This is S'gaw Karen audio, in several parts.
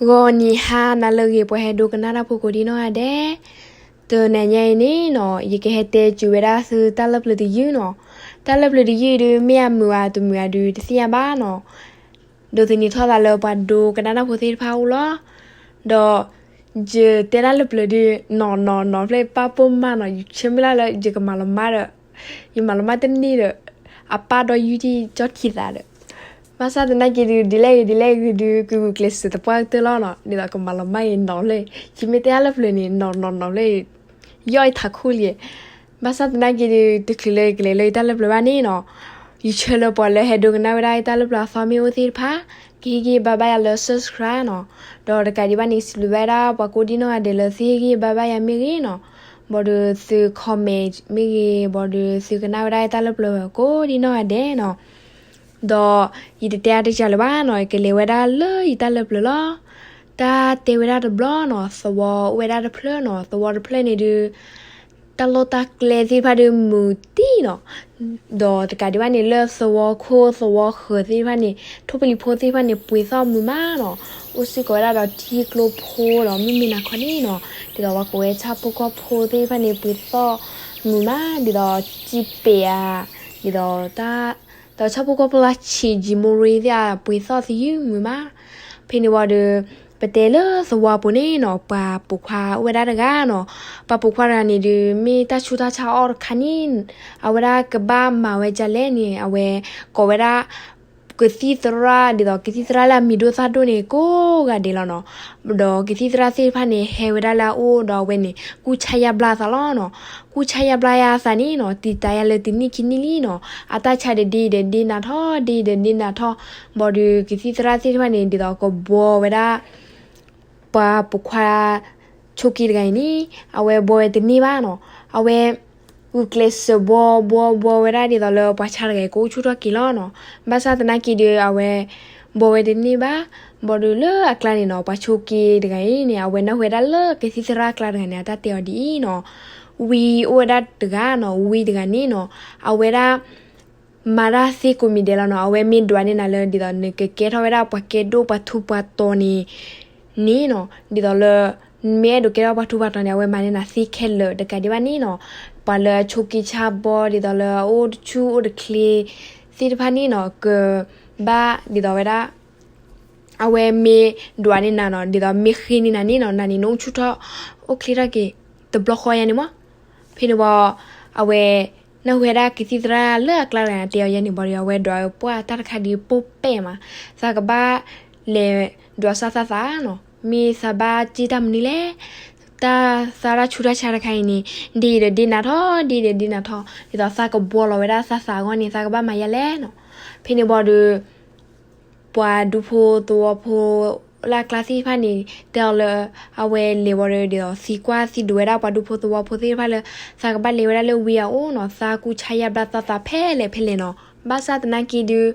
ဂီၤနံၤဟါနၤလၢအဂ့ၤ ပှၤဟဲဒိကနၣ်တၢ်ဖိကိးဒံနီၢ်ဂၤဒဲး, တနၤညါအံၤန့ၣ်နီၤ ယကဟဲတဲစၢၤဝဲဒၣ်သုတၢ်လၢပျၢၤတယုၢ်နီၤ. တၢ်လၢပျၢၤတယုၢ်အံၤဒုး မ့ၢ်အမုာ်ဧါတမုာ်ဧါဒုးတသ့ၣ်ညါဘၣ်နီၤ. ဒိးသန့ၤထီၣ်သးလၢပှၤဒိကနၣ်တၢ်ဖိသ့ၣ်တဖၣ်အအိၣ်လီၤ. ဒီး ယတဲတၢ်လၢပျၢၤဒုး နီၢ်နီၢ်နီၢ်ဖျဲၣ် ပၢ်ပိာ်မၢ်နီၤ, ယဆၢမုၢ်လၢ်လၢယကမၤလီၤမၢ်ဒီး ယမၤလီၤမၢ်တန့ၢ်ဒီး အပၢ်ဒီးယုၢ်ထံၣ်ကၠီထံသးဒီး, ဘၣ်ဆၣ်သနာ်က့ဒုး ဒ်လဲၣ်ဂ့ၤဒ်လဲၣ်ဂ့ၤဒုး ကဂုာ်ကျဲးစၢးသပှၢ်ကတၢၢ်လီၤနီၤ, ဒ်သိးကမၤလီၤမၢ်အံၤနီၤဖျဲၣ်, ယမ့ၢ်တဲတၢ်လၢပျၢၤန့ၣ် နီၢ်နီၢ်နီၢ်ဖျဲၣ် ယီၢ်အံၤထးခိၣ်လံ. ဘၣ်ဆၣ်သနာ်က့ဒုး တချုးလၢယကလဲၤလၢယတၢ်လၢပျၢၤဘၣ်န့ၣ်နီၤ, ယဆၢလၢပှၤလၢဟဲဒိကနၣ်ဝဲဒၣ်ယတၢ်လၢပျၢၤအသီမ့ၢ်အိၣ်သ့ၣ်တဖၣ် ကဟ့ၣ်ဂံၢ်ဘါဘၣ်ယၤလၢ subscribe နီၤ. ဒီးတကးဒံးဘၣ်န့ၣ် စံးဘျုးဘၣ်ဝဲဒၣ်ပှၤကိးဒံနီၢ်ဂၤဒဲးလၢသုဟ့ၣ်ဂံၢ်ဘါဘၣ်ယၤမ့ၢ်ဂ့ၤနီၤ, ဘၣ်ဒီးသု comment မ့ၢ်ဂ့ၤ, ဘၣ်ဒီးသုကနၣ်ဝဲဒၣ်ယတၢ်လၢပျၢၤကိးဒံနီၢ်ဂၤဒဲးနီၤ. ဒီးယတတဲအါတစှၤလၢၤဘၣ်နီၤ, ယကလဲၤဝဲဒၣ်လၢယတၢ်လၢပျၢၤလီၤ. တၢ်တဲဝဲဒၣ်တဘျီနီၤ, သဝီအိၣ်ဝဲဒၣ်တဖျၢၣ်နီၤ, သဝီတဖျၢၣ်န့ၣ်ဒုး တၢ်လီၢ်တၢ်ကျဲသ့ၣ်တဖၣ်ဒုးမုာ်တံၢ်နီၤ. ဒီးတကးဒံးဘၣ်န့ၣ် လၢသဝီခိၣ်သဝီဃၢၤသ့ၣ်တဖၣ်န့ၣ် ထိၣ်ပလံၤဖိသ့ၣ်တဖၣ်န့ၣ် ပှ့ၤသီၣ်မုာ်မးနီၤ. အိၣ်စ့ၢ်ကီးဝဲဒၣ်ဒီးထံကျိဖိဒီးမုၢ်မ့ၢ်နၤခီန့ၣ်နီၤ, ဒ်သိးပှၤကိးဝဲဆၣ်ဖိကီၢ်ဖိသ့ၣ်တဖၣ်န့ၣ် ပှ့ၤသီၣ်မုာ်မး, ဒ်သိးစံပ့းဧါ, ဒ်သိးတၢ် ဒီးဆၣ်ဖိကီၢ်ဖိလၢဆံးကၠံမိရ့သ့ၣ်ဧါ ပှ့ၤသီၣ်သယုၢ်မုာ်မး. ဖဲန့ၣ်ဝံၤဒီး ပတဲလၢသဝီပူၤန့ၣ်နီၤ, ပှၤပိာ်ခွါအိၣ်ဝဲဒၣ်တဂၤနီၤ. ပှၤပိာ်ခွါတဂၤန့ၣ်ဒုး မ့ၢ်တၢ်ဆူးတၢ်ဆါအီၣ်တခါန့ၣ် အဝဲဒၣ်ကဘၣ်မၤဝဲဒ်လဲၣ်န့ၣ် အဝဲကိးဝဲဒၣ် ကသံၣ်သရၣ်, ဒ်သိးကသံၣ်သရၣ်လၢအမံၤဒိၣ်သၣ်ဒိၣ်န့ၣ် ကိးဂၤဒဲးလီၤနီၤ. ဒီးကသံၣ်သရၣ်သ့ၣ်တဖၣ်န့ၣ် ဟဲဝဲဒၣ်လၢအအိၣ်ဒီးအဝဲန့ၣ် ကူၣ်ဆါယါဘျါအသးလီၤနီၤ. ကူၣ်ဆါယါဘျါယါအသးန့ၣ်နီၤ, တံာ်တာ်ယါလၢတနံၣ်ခံနံၣ်လံနီၤ. အတၢ်ဆါဒီးဒ့ဒီးဒ့နၤထီၣ်, ဒ့ဒီးဒ့နၤထီၣ်, ဘၣ်ဒီးကသံၣ်သရၣ်သ့ၣ်တဖၣ်န့ၣ် ဒ်သိးကဘှီဝဲဒၣ် ပှၤပိာ်ခွါဆိးက့တဂၤအံၤန့ၣ် အဝဲဘှီဝဲတန့ၢ်ဘၣ်နီၤ. အဝဲ ဂုာ်ကျဲးစၢးဘှီဘှီဘှီဝဲဒၣ်ဒ်သိးလၢပှၤဆါတဂၤအံၤ ကအိၣ်ဆူၣ်ထီၣ်က့ၤလီၤနီၤ. ဘၣ်ဆၣ်သနာ်က့ဒီး အဝဲ ဘှီဝဲတန့ၢ်ဘၣ်. ဘၣ်ဒီးလၢအကျါန့ၣ်နီၤ, ပှၤဆိးက့တဂၤအံၤန့ၣ် အဝဲနၢ်ဟူဝဲဒၣ်လၢကသံၣ်သရၣ်အကျါတဂၤန့ၣ် အတၢ်တဲအီၤဒ်အံၤနီၤ, ဝံအိၣ်ဝဲဒၣ်တဂၤနီၤ, ဝံတဂၤန့ၣ်နီၤ, အဝဲဒၣ် မၤတၢ်သ့ကိးမံၤဒဲးလီၤနီၤ. အဝဲမ့ၢ်ဒွးန့ၢ်နၤလၢ ဒ်သိးနကကဲထီၣ်ဝဲဒၣ်ပှၤကဲဒိၣ်ပှၤထူးပှၤတီၤန့ၣ် န့ၣ်နီၤ, ဒ်သိးလၢ နမ့ၢ်အဲၣ်ဒိးကဲထီၣ်ပှၤထူးပှၤတီၤန့ၣ် အဝဲမၤန့ၢ်နၤသ့ခဲလၢာ်. တကးဒံးဘၣ်န့ၣ်နီၤ, ပှၤလၢအဆိးက့ဆါဘှီ ဒ်သိးလၢအအိၣ်ဆူၣ်အိၣ်တချ့ သ့ၣ်တဖၣ်န့ၣ်နီၤ, ကဘၣ်ဒ်သိးဝဲဒၣ် အဝဲမ့ၢ်ဒွးန့ၢ်နၤနီၤ, ဒ်သိးမ့ၢ်ဃ့န့ၢ်နၤန့ၣ်နီၤ, နၤန့ၣ်နအိၣ်ဆူၣ်ထီၣ် အိၣ်ချ့ထီၣ်က့ၤ တဘျီဃီယါန့ၣ်မး. ဖဲန့ၣ်ဝံၤ အဝဲ နၢ်ဟူဝဲဒၣ်ကသံၣ်သရၣ်လၢအကျါတဂၤန့ၣ် တဲအီၤယါန့ၣ် ဘၣ်ဒီး အဝဲဒွးပှၢ်တၢ်တခါဒ်ပိၢ်ပဲၢ်မး, သးကဘၣ်လဲၤဒွးစၢ်သးသးနီၤ, မ့ၢ်သးဘၣ်စ့တၢ်မနုၤလဲၣ်. တၢ်သးတၢ်ဆူးတၢ်ဆါတခါအံၤန့ၣ် ဒ့ဒီးဒ့နၤထီၣ်, ဒ့ဒီးဒ့နၤထီၣ်, ဒ်သိးသးကဘှီလီၤဝဲဒၣ်သးသးအဂီၢ်န့ၣ် သးကဘၣ်မၤယါလဲၣ်နီၤ. ဖဲန့ၣ်ဝံၤဒီး ပှၤဒူဖိသဝီဖိလၢအကျါသ့ၣ်တဖၣ်န့ၣ် တဲအီၤလၢ အဝဲလဲၤဝံၤဒီး ဒ်သိးသံကွၢ်သံဒိးဝဲဒၣ်ပှၤဒူဖိသဝီဖိသ့ၣ်တဖၣ်လၢ သးကဘၣ်လဲၤဝဲဒၣ်လၢဝံအအိၣ်နီၤ, သးကူၣ်ဆါယါဘျါသးသးဖဲလဲၣ်ဖဲလဲၣ်နီၤ. ဘၣ်ဆၣ်သနာ်က့ဒုး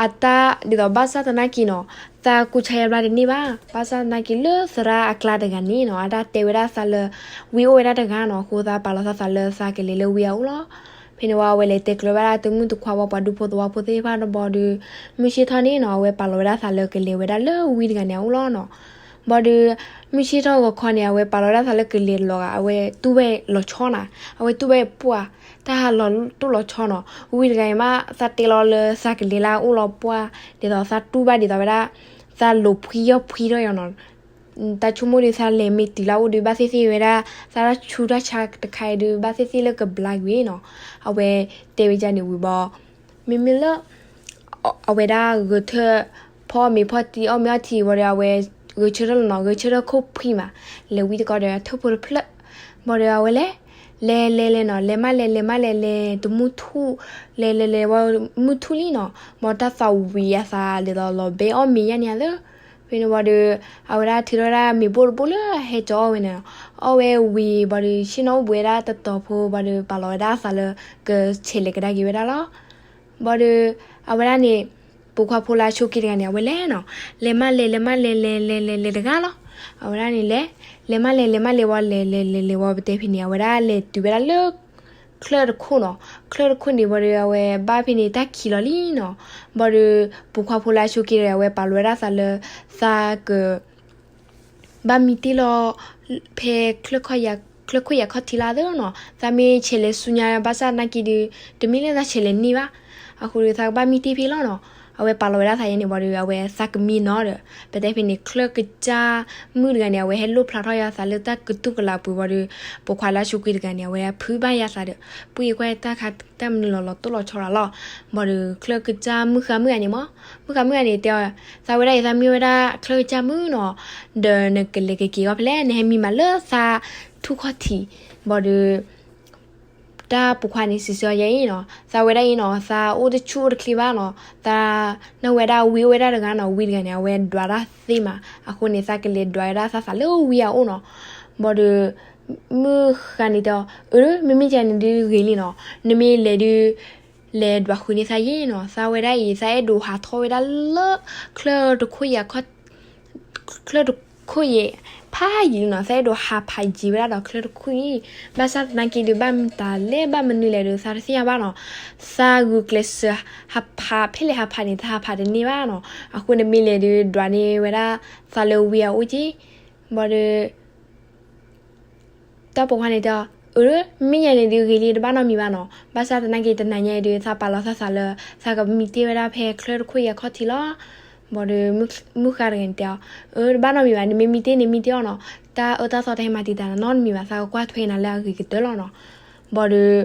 အတၢ်ဒ်သိးဘၣ်ဆၣ်သနာ်က့နီၤ, သးကူၣ်ဆါယါဘျါတန့ၢ်ဘၣ်. ဘၣ်ဆၣ်သနာ်က့လၢသရၣ်အကျါတဂၤန့ၣ်နီၤ, အတၢ်တဲဝဲဒၣ်သးလၢ ဝံအိၣ်ဝဲဒၣ်တဂၤနီၤ, အဃိသးပာ်လီၤသးသးလၢသးကလဲၤလၢဝံအအိၣ်လီၤ. ဖဲန့ၣ်ဝံၤအဝဲလဲၤတဲကျၢၤဝဲဒၣ်တမုၢ်တခွါဝံပှၤဒူဖိသဝီဖိသ့ၣ်တဖၣ်ဒီး ဘၣ်ဒီး မုၢ်ဆ့ၣ်ထီၣ်န့ၣ်နီၤ, အဝဲပာ်လီၤဝဲဒၣ်သးလၢကလဲၤဝဲဒၣ်လၢဝံတဂၤန့ၣ်အအိၣ်လီၤနီၤ. ဘၣ်ဒီး မုၢ်ဆ့ၣ်ထီၣ်ဂီၤခီန့ၣ် အဝဲပာ်လီၤဝဲဒၣ်သးလၢကလဲၤလီၤဂာ်, အဝဲတူၢ်ဝဲလီၤဆီနီၤ, အဝဲတူၢ်ဝဲပှၢ်, တၢ်ဟးလီၤတူၢ်လီၤဆီနီၤ. ဝံတဂၤအံၤမး သးတဲလီၤလၢသးကလဲၤလၢအအိၣ်လီၤပှၢ်, ဒ်သိးသးတူၢ်ဘၣ်ဒ်သိးဝဲဒၣ် သးလိာ်ဖှံယီၢ်ဖှံထီၣ်ယီၤနီၤ. တၢ်ဆိကမိၣ်ဒီး သးလဲၤမ့ၢ်တုၤလၢအအိၣ်ဒီး ဘၣ်သ့ၣ်သ့ၣ်ဝဲဒၣ် သးတၢ်ဆူးတၢ်ဆါတခါအံၤဒီး ဘၣ်သ့ၣ်သ့ၣ်လၢကဘျါကွံာ်နီၤ. အဝဲတဲဝဲဒ်န့ၣ်ဝံၤဘၣ်, မ့မ့ၢ်လၢ အဝဲဒၣ်ဂဲၤဆၢထၢၣ် ဖီအီၣ်မ့ၤဖီတံၢ် အီၣ်မ့ၤအီထံ ဘၣ်ဒီး အဝဲဂဲၤဆၢထၢၣ်လီၤနီၤ, ဂဲၤဆၢထၢၣ်ခိၣ်ဖှံမး, လဲၤဝံတကီၢ်ဒီး ထၢၣ်ဖိတဖျၢၣ်, ဘၣ်ဒီးအဝဲလဲၤ လဲၤလဲၤလဲၤနီၤ, လဲၤမးလဲၤ လဲၤမးလဲၤလဲၤ တမုၢ်ထူၣ်, လဲၤလဲၤလဲၤဝံၤ မုၢ်ထူၣ်လံနီၤ, ဘၣ်တၢ်သးဝံၤအသး ဒ်သိးလီၤဘဲအီၣ်မ့ၤယါန့ၣ်ဧါသၢ. ဖဲန့ၣ်ဝံၤဒီး အဝဲဒၣ်ထုးထီၣ်ဝဲဒၣ်မ့ၤဘိၣ်တဘိၣ်လၢအဟဲကၠီအီၣ်ဝဲန့ၣ်, အီၣ်ဝဲဝံၤ ဘၣ်ဒီး ဆ့ၣ်နီၤအိၣ်ဘှံးဝဲဒၣ်တတီၤဖိ ဘၣ်ဒီး ပာ်လီၤဝဲဒၣ်အသးလၢ ကဆဲးလဲၤကဒါက့ၤဝဲဒၣ်လီၤ. ဘၣ်ဒီး အဝဲဒၣ်န့ၣ် ပိာ်ခွါဖိလၢအဆိးက့တဂၤန့ၣ် အဝဲလဲၤနီၤ, လဲၤမးလဲၤ လဲၤမးလဲၤ လဲၤလဲၤလဲၤလဲၤတဂၤလီၤ. အဝဲဒၣ်န့ၣ်လဲၤ လဲၤမးလဲၤ လဲၤမးလဲၤဝံၤ လဲၤလဲၤလဲၤလဲၤဝံၤ ပတဲဖဲန့ၣ် အဝဲဒၣ်လဲၤတုၤဝဲဒၣ်လၢ ချၢၣ်တခိၣ်နီၤ, ချၢၣ်တခိၣ်န့ၣ် ဘၣ်ဒီးအဝဲဘၣ်ဖဲန့ၣ်တၢ်ခံးလီၤလံနီၤ, ဘၣ်ဒီး ပိာ်ခွါဖိလၢအဆိးက့ၤတဂၤန့ၣ် အဝဲပာ်လီၤဝဲဒၣ်သးလၢ သးက ဘၣ်မံတ့ၢ်လီၤ ဖဲ ချၢၣ်ခိၣ်ယၤခီၣ်ထံးလၢသ့နီၤ, သးမ့ၢ်ဆဲးလဲၤဆူညါဘၣ်ဆၣ်သနာ်က့ဒီး တမ့ၢ်လၢသးဆဲးလဲၤန့ၢ်ဘၣ်, အဃိဒီးသးကဘၣ်မံတ့ၢ်ဖဲလီၤနီၤ, အဝဲပာ်လီၤဝဲဒၣ်သးယဲန့ၣ် ဘၣ်ဒီး အဝဲသးကမံနီၤဒီး ပတဲဖဲန့ၣ် ချၢၣ်ကစၢ်မုၣ်တဂၤန့ၣ် အဝဲဟဲလိၣ်ဖျါထီၣ်ယၤသးလၢတၢ်ကတူၢ်ကလာ်ပူၤ ဘၣ်ဒီး ပိာ်ခွါလၢအဆိးက့ၤတဂၤန့ၣ် အဝဲဖုးဘၣ်ယၤသးဒီး ပှ့ၤကွၢ်တၢ်ခါတၢ်မနုၤလီၤလီၤတိၢ်လီၤဆီလီၤလီၤ, ဘၣ်ဒီး ချၢၣ်ကစၢ်မုၣ်ဃါမုၣ်ဂၤန့ၣ်မး, မုၣ်ဃါမုၣ်ဂၤန့ၣ်တဲအီၤ သးဝဲဒၣ်အံၤ သးမ့ၢ်ဝဲဒၣ်ချၢၣ်ကစၢ်မုၣ်နီၤ, ဒီးနကလဲၤကက့ၤအီၤဖဲလဲၣ်, နဟဲမံမးလၢသးထူၣ်ခီၣ်ထံး, ဘၣ်ဒီး တၢ်ပိာ်ခွါန့ၣ်စံးဆၢယဲအံၤနီၤ, သးဝဲဒၣ်အံၤနီၤ သးအိၣ်တဆူၣ်အိၣ်တချ့ဘၣ်နီၤ, သး နၢ်ဟူဝဲဒၣ်ဝံအိၣ်ဝဲဒၣ်တဂၤနီၤ, ဝံတဂၤန့ၣ် အဝဲဒွးတၢ်သ့မး, အဃိန့ၣ် သးကလဲၤဒွးဝဲဒၣ်သးသးလၢဝံအအိၣ်နီၤ, ဘၣ်ဒီး မုၣ်ဃါန့ၣ်တဲအီၤ အၢ မ့မ့ၢ်ကန့ၣ်ဒုးဂ့ၤလံနီၤ, နမ့ၢ်လဲၤဒုး လဲၤဒွးဃုာ်န့ၢ်သးယဲနီၤ, သးဝဲဒၣ်အံၤ သးအဲၣ်ဒိးဟးထီၣ်ဝဲဒၣ်လၢ ချၢၣ်တခိၣ်ယၤခီၣ် ချၢၣ်တခိၣ်ယဲ ဖးယံာ်လံနီၤ, သးအဲၣ်ဒိးဟးဖးယံာ်ဝဲဒၣ်ဒီးချၢၣ်တခိၣ်အံၤ, ဘၣ်ဆၣ်သနာ်က့ဒီး ဘၣ်မတၤလဲၣ် ဘၣ်မနုၤလဲၣ်ဒီး သးတသ့ၣ်ညါဘၣ်နီၤ, သးဂုာ်ကျဲးစၢးဟးဖး ဖဲလဲၣ်ဟးဖးန့ၣ် သးဟးဖးတန့ၢ်ဘၣ်နီၤ, အဃိန့ၣ်မ့ၢ်လဲၤဒုးဒွးန့ၢ်ဝဲဒၣ်သးလၢဝံအအိၣ်က့, ဘၣ်ဒီး တၢ်ပိာ်ခွါန့ၣ်တဲအီၤ အၢ မ့ၢ်ညါန့ၣ်ဒုးဂ့ၤလံ တဘၣ်နီတမံၤဘၣ်နီၤ, ဘၣ်ဆၣ်သနာ်က့တနၤညါအံၤဒီး သးပာ်လီၤသးသးလၢ သးကမံတ့ၢ်ဝဲဒၣ်ဖဲချၢၣ်တခိၣ်ယၤခီၣ်ထံးလီၤ, ဘၣ်ဒီး မုၣ်ဃါတဂၤန့ၣ်တဲအီၤ အၢ တဘၣ်နီတမံၤဘၣ်, နမ့ၢ်မံတ့ၢ်န့ၣ်မံတ့ၢ်အီၤနီၤ, တၢ်အၢတၢ်သီတဟဲမၤတံာ်တာ်နၤနီတမံၤဘၣ်, သးကကွၢ်ထွဲနၤလၢအဂ့ၤကတၢၢ်လီၤနီၤ, ဘၣ်ဒီး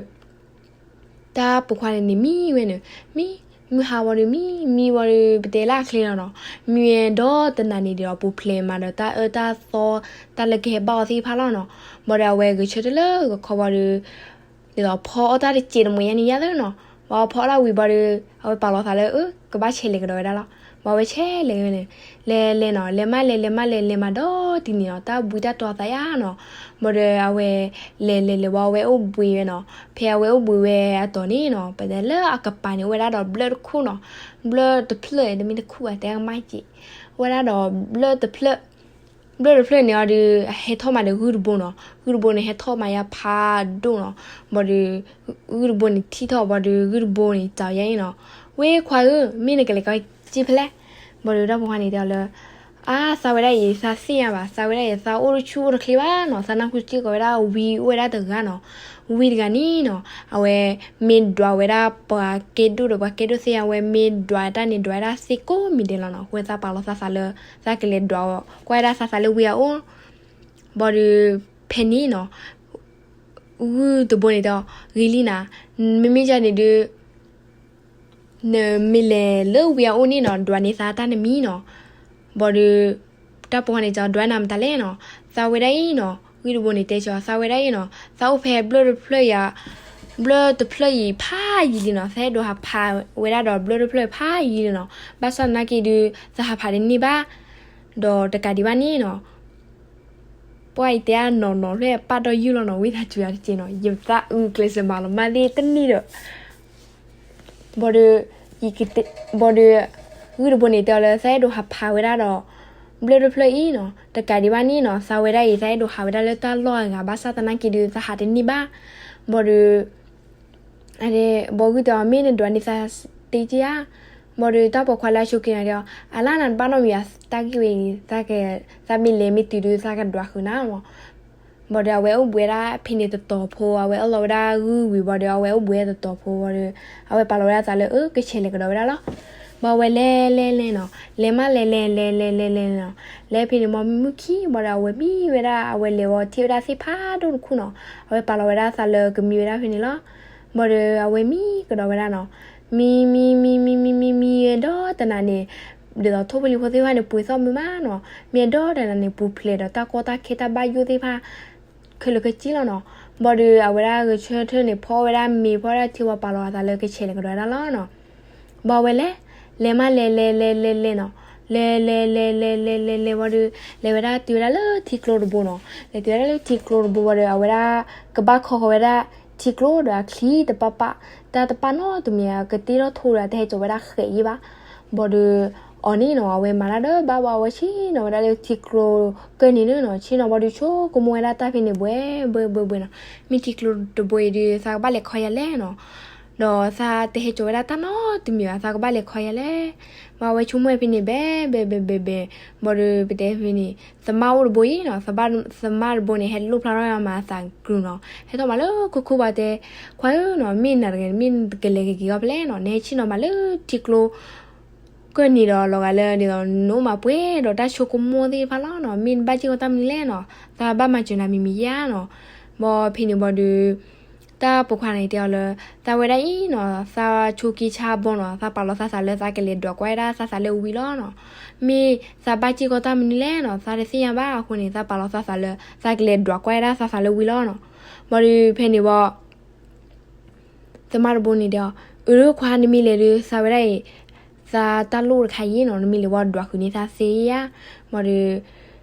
တၢ်ပိာ်ခွါန့ၣ်န့ၣ်မံဝဲန့ၣ်, မံ, မုၢ်ဟါဝံၤဒီးမံ, မံဝံၤဒီး ပတဲလၢအချ့လီၤနီၤ, မံဝဲဒီးတနၤန့ၣ်ဒီး ပူၤဖျဲးမးဒီးတၢ်အၢတၢ်သီ တၢ်လၢကဟဲဘၣ်အီၤသ့ၣ်တဖၣ်လီၤနီၤ, ဘၣ်ဒီးအဝဲဂဲၤဆၢထၢၣ်လၢဂီၤခီဘၣ်ဒီး ဒ်သိးဖီအီၣ်တၢ်တစဲးတမှဲၤညါန့ၣ်ယါသ့နီၤ, ဘၣ်ဖီအီၣ်တၢ်ဝံၤဘၣ်ဒီး အဝဲပာ်လီၤသးလၢ အၢ ကဘၣ်ဆဲးလဲၤကဒီးဝဲဒၣ်လီၤ, ဘၣ်ဝဲဆဲးလဲၤဝဲန့ၣ်, လဲၤလဲၤနီၤ, လဲၤမးလဲၤ လဲၤမးလဲၤ လဲၤမးဒီတနံၤနီၤ, တၢ်ဘှံးတၢ်တီၤသးယါနီၤ, ဘၣ်ဒီးအဝဲ လဲၤလဲၤလဲၤဝံၤ အဝဲအိၣ်ဘှံးဝဲနီၤ, ဖဲအဝဲအိၣ်ဘှံးဝဲအတီၢ်န့ၣ်နီၤ, ပတဲလၢအကပၤန့ၣ် အိၣ်ဝဲဒၣ်ဒီးဘျၢၣ်တခိၣ်နီၤ, ဘျၢၣ်တဖျၢၣ် တမ့ၢ်တခိၣ်ဘၣ် တဲကမၣ်က့ၤ, အိၣ်ဝဲဒၣ်ဒီးဘျၢၣ်တဖျၢၣ်, ဘျၢၣ်တဖျၢၣ်န့ၣ်အီၤဒီး ဟဲထီၣ်မးဒီးဂုၢ်တဘိနီၤ, ဂုၢ်တဘိန့ၣ် ဟဲထီၣ်မးယါဖးဒိၣ်နီၤ, ဘၣ်ဒီး ဂုၢ်တဘိန့ၣ်ထံၣ်ထီၣ်ဘၣ်ဒီး ဂုၢ်တဘိန့ၣ် စံးယါအံၤနီၤ, ဝဲခွါဧၢ, မ့ၢ်နကလဲၤကီက့ၤဖဲလဲၣ်, ဘၣ်ဒီးတၢ်ပိာ်ခွါန့ၣ်တဲအီၤလၢ အါ သးဝဲဒၣ်အံၤ သးသ့ၣ်ညါဘၣ်, သးဝဲဒၣ်အံၤ သးအိၣ်တဆူၣ်အိၣ်တချ့ဘၣ်နီၤ, သးနၢ်ဟူစ့ၢ်ကီးဝဲဒၣ်ဝံအိၣ်ဝဲဒၣ်တဂၤနီၤ, ဝံတဂၤန့ၣ်နီၤ, အဝဲမ့ၢ်ဒွးဝဲဒၣ်ပှၤကဲဒိၣ်ဒီးပှၤကဲဒိၣ်သ့ၣ် အဝဲမ့ၢ်ဒွးတၢ်န့ၣ် ဒွးဝဲဒၣ်သ့ကိးမံၤဒဲးလီၤနီၤ, အဃိသးပာ်လီၤသးသးလၢ သးကလဲၤဒွးကွၢ်ဝဲဒၣ်သးသးလၢဝံအအိၣ်, ဘၣ်ဒီး ဖဲန့ၣ်နီၤ ဂုၢ်တဘိန့ၣ်တဲအီၤ ဂ့ၤလံနၤ, မ့မ့ၢ်ယါန့ၣ်ဒုး နမ့ၢ်လဲၤလၢဝံအအိၣ်န့ၣ်နီၤ ဒွးန့ၢ်သးတၢ်နမံနီၤ, ဘၣ်ဒီး တၢ်ပိာ်ခွါန့ၣ်တဲအီၤ ဒွးနၤမတၤလဲၣ်နီၤ, သးဝဲဒၣ်အံၤနီၤ, ဂုၢ်တဘိန့ၣ်တဲကီး သးဝဲဒၣ်အံၤနီၤ သးအိၣ်ဖဲဘျၢၣ်တဖျၢၣ်ယါ, ဘျၢၣ်တဖျၢၣ်အံၤဖးယံာ်လံနီၤ, သးအဲၣ်ဒိးဟးဖးဝဲဒၣ်ဒီးဘျၢၣ်တဖျၢၣ်ဖးယံာ်လံနီၤ, ဘၣ်ဆၣ်သနာ်က့ဒုး သးဟးဖးတန့ၢ်ဘၣ်, ဒီးတကးဒံးဘၣ်န့ၣ်နီၤ ပှၤအံၤတဲအနီၢ်နီၢ်ဖျၢၣ်ပာ်ဒီးယုၢ်လီၤနီၤ, ဝံသးစူၤတက့ၢ်နီၤ, ယသးအုးကျဲးစၢးမၤလီၤမၢ်သ့ၣ်တနံၣ်ဒီး ဘၣ်ဒီး ယကတဲ ဘၣ်ဒီး ဂုၢ်တဘိန့ၣ်တဲအီၤလၢ သးအဲၣ်ဒိးဟးဖးဝဲဒၣ်ဒီး ဘျၢၣ်တဖျၢၣ်အံၤနီၤ, တကးဒံးဘၣ်န့ၣ်နီၤ သးဝဲဒၣ်အံၤ သးအဲၣ်ဒိးဟးဝဲဒၣ်လၢတၢ်လီၢ်အဂၤ ဘၣ်ဆၣ်သနာ်က့ဒုး သးဟးတန့ၢ်ဘၣ်, ဘၣ်ဒီး အဒဲ ဘၣ်ဂုၢ်တဲအီၤ မ့ၢ်နဒွးန့ၢ်သးတ့က့ဧါ, ဘၣ်ဒီးတၢ်ပိာ်ခွါလၢအဆိးက့ၤန့ၣ်တဲအီၤ အလါနၤတဘၣ်နီတမံၤဘၣ်, တၢ်ဂ့ၢ်ဝဲအံၤ သးမ့ၢ်လဲၤမ့ၢ်တုၤဒုး သးကဒွးဃုာ်နၤမး ဘၣ်ဒီးအဝဲအိၣ်ဘှံးဝဲဒၣ်ဖဲန့ၣ်တတီၤဖိ အဝဲအၢၣ်လီၤဝဲဒၣ်ဂုၢ်ဝံၤဘၣ်ဒီး အဝဲအိၣ်ဘှံးဝဲတတီၤဖိဘၣ်ဒီး အဝဲပာ်လီၤဝဲဒၣ်သးလၢ အၢ ကဆဲးလဲၤကဒီးဝဲဒၣ်လီၤ. ဘၣ်ဝဲလဲၤလဲၤလဲၤနီၤ, လဲၤမးလဲၤလဲၤလဲၤလဲၤလဲၤလဲၤနီၤ, လဲၤဖဲန့ၣ်မ့ၢ်မုၢ်ခံ ဘၣ်ဒီးအဝဲမံဝဲဒၣ် အဝဲလဲၤဝဲထံၣ်ဝဲဒၣ်သ့ၣ်ဖးဒိၣ်တခိၣ်နီၤ, အဝဲပာ်လီၤဝဲဒၣ်သးလၢကမံဝဲဒၣ်ဖဲန့ၣ်လီၤ. ဘၣ်ဒီးအဝဲမံကဒီးဝဲဒၣ်နီၤ, မံမံမံမံမံမံဝဲဒီးတနၤန့ၣ် ဒ်သိးထိၣ်ဖိလံၤဖိသ့ၣ်တဖၣ်န့ၣ် ပှ့ၤသီၣ်မုာ်မးနီၤ, မ့ၢ်ဒီးတနၤန့ၣ် ပူၤဖျဲးဒီးတၢ်ကီတၢ်ခဲတၢ်ဘၣ်ယိၣ်သ့ၣ်တဖၣ် ခဲလၢာ်ခဲဆ့လီၤနီၤ. ဘၣ်ဒီးအဝဲဒၣ်ဂဲၤဆၢထၢၣ်န့ၣ် ဖီဝဲဒၣ်မ့ၤ ဖီဝဲဒၣ်ထံဝဲ ပာ်လီၤအသးလၢကဆဲးလဲၤကဒီးဝဲဒၣ်လီၤနီၤ. ဘၣ်ဝဲလဲၤ လဲၤမးလဲၤလဲၤလဲၤလဲၤလဲၤနီၤ, လဲၤလဲၤလဲၤလဲၤလဲၤလဲၤလဲၤဘၣ်ဒီး လဲၤဝဲဒၣ်တုၤဝဲဒၣ်လၢထံကျိတဘိနီၤ. လဲၤတုၤဝဲဒၣ်လၢထံကျိတဘိဘၣ်ဒီး အဝဲဒၣ်ကဘၣ်ခီဃီၤဝဲဒၣ်ထံကျိဒီးအချံတပၢ်ပၢ်, တၢ်တပၢ်နီတမံၤ ကတ့ထီၣ်ထိဒီးတဟဲစိာ်ဝဲဒၣ်ဃဲးယံၤဘၣ်. ဘၣ်ဒီး အီၤန့ၣ်နီၤ အဝဲမၤတၢ်ဒီးဘၣ်ဘၣ် အဝဲဆ့ၣ်နီၤဝဲဒၣ်လၢထံကျိကၢၢ်နံၤန့ၣ်နီၤ, ဆ့ၣ်နီၤဘၣ်ဒီးဆိကမိၣ်ဝဲဒၣ်တၢ်ဖဲန့ၣ်ဘှဲဘှဲဘှဲဘှဲနီၤ, မ့ၢ်ထံကျိတဘိအံၤဒီး သးကဘၣ်လဲၤခီယၤလဲၣ်နီၤ, ဒီးသးတဟဲစိာ်ဝဲဒၣ်တၢ်နီတမံၤဘၣ်, သးကဘၣ်လဲၤခီယၤလဲၣ်, ဘၣ်ဝဲဆိကမိၣ်ဝဲဖဲန့ၣ်ဘဲဘဲဘဲဘဲဘဲ, ဘၣ်ဒီးပတဲဖဲန့ၣ် သမၣ်အိၣ်တဘိအံၤနီၤ, သမၣ်တဘိန့ၣ် ဟဲလိၣ်ဖျါထီၣ်မၤအသးကရူၢ်နီၤ, ဟဲထီၣ်မးလၢခိခိဘၣ်တဲ, ခွါဧၢနီၤ, မ့ၢ်နၤတဂၤန့ၣ် မ့ၢ်နကလဲၤက့ၤက့ၤအီၤဖဲလဲၣ်နီၤ, နဟဲဆ့ၣ်နီၤမးလၢထံကျိ ကၢၢ်နံၤဒီးလီၤဂာ်လၢဒ်သိး နအိၣ်မးပှဲၤဒီးတၢ်ဆိကမိၣ်သ့ၣ်တဖၣ်လီၤနီၤ, မ့ၢ်နဘၣ်စ့ၢ်ကီးတၢ်မနုၤလဲၣ်နီၤ, သးဘၣ်မၤစၢၤနၤမံၤမံၤယါနီၤ, ဘၣ်ဖဲန့ၣ်ဘၣ်ဒီး တၢ်ပိာ်ခွါန့ၣ်တဲအီၤလၢ သးဝဲဒၣ်အံၤနီၤ, သးဆိက့ဆါဘီနီၤ, သးပာ်လီၤသးသးလၢသးကလဲၤဒွးကွၢ်ဝဲဒၣ်သးသးလၢဝံၤလီၤနီၤ, မ့ၢ်သးဘၣ်စ့ၢ်ကီးတၢ်မနုၤလဲၣ်နီၤ, သးတသ့ၣ်ညါဘၣ်အဃိန့ၣ် သးပာ်လီၤသးသးလၢ သးကလဲၤဒွးကွၢ်ဝဲဒၣ်သးသးလၢဝံၤလီၤနီၤ, ဘၣ်ဒီးဖဲန့ၣ်ဘၣ် သမၣ်တဘိန့ၣ်တဲအီၤ, အၢ ခွါနမ့ၢ်လဲၤဒီး သးဝဲဒၣ်အံၤ သးတၢ်လိၣ်တခါအံၤနီၤ, နမ့ၢ်လဲၤဝဲဒွးဃုာ်န့ၢ်သးသ့ဧါ, ဘၣ်ဒီး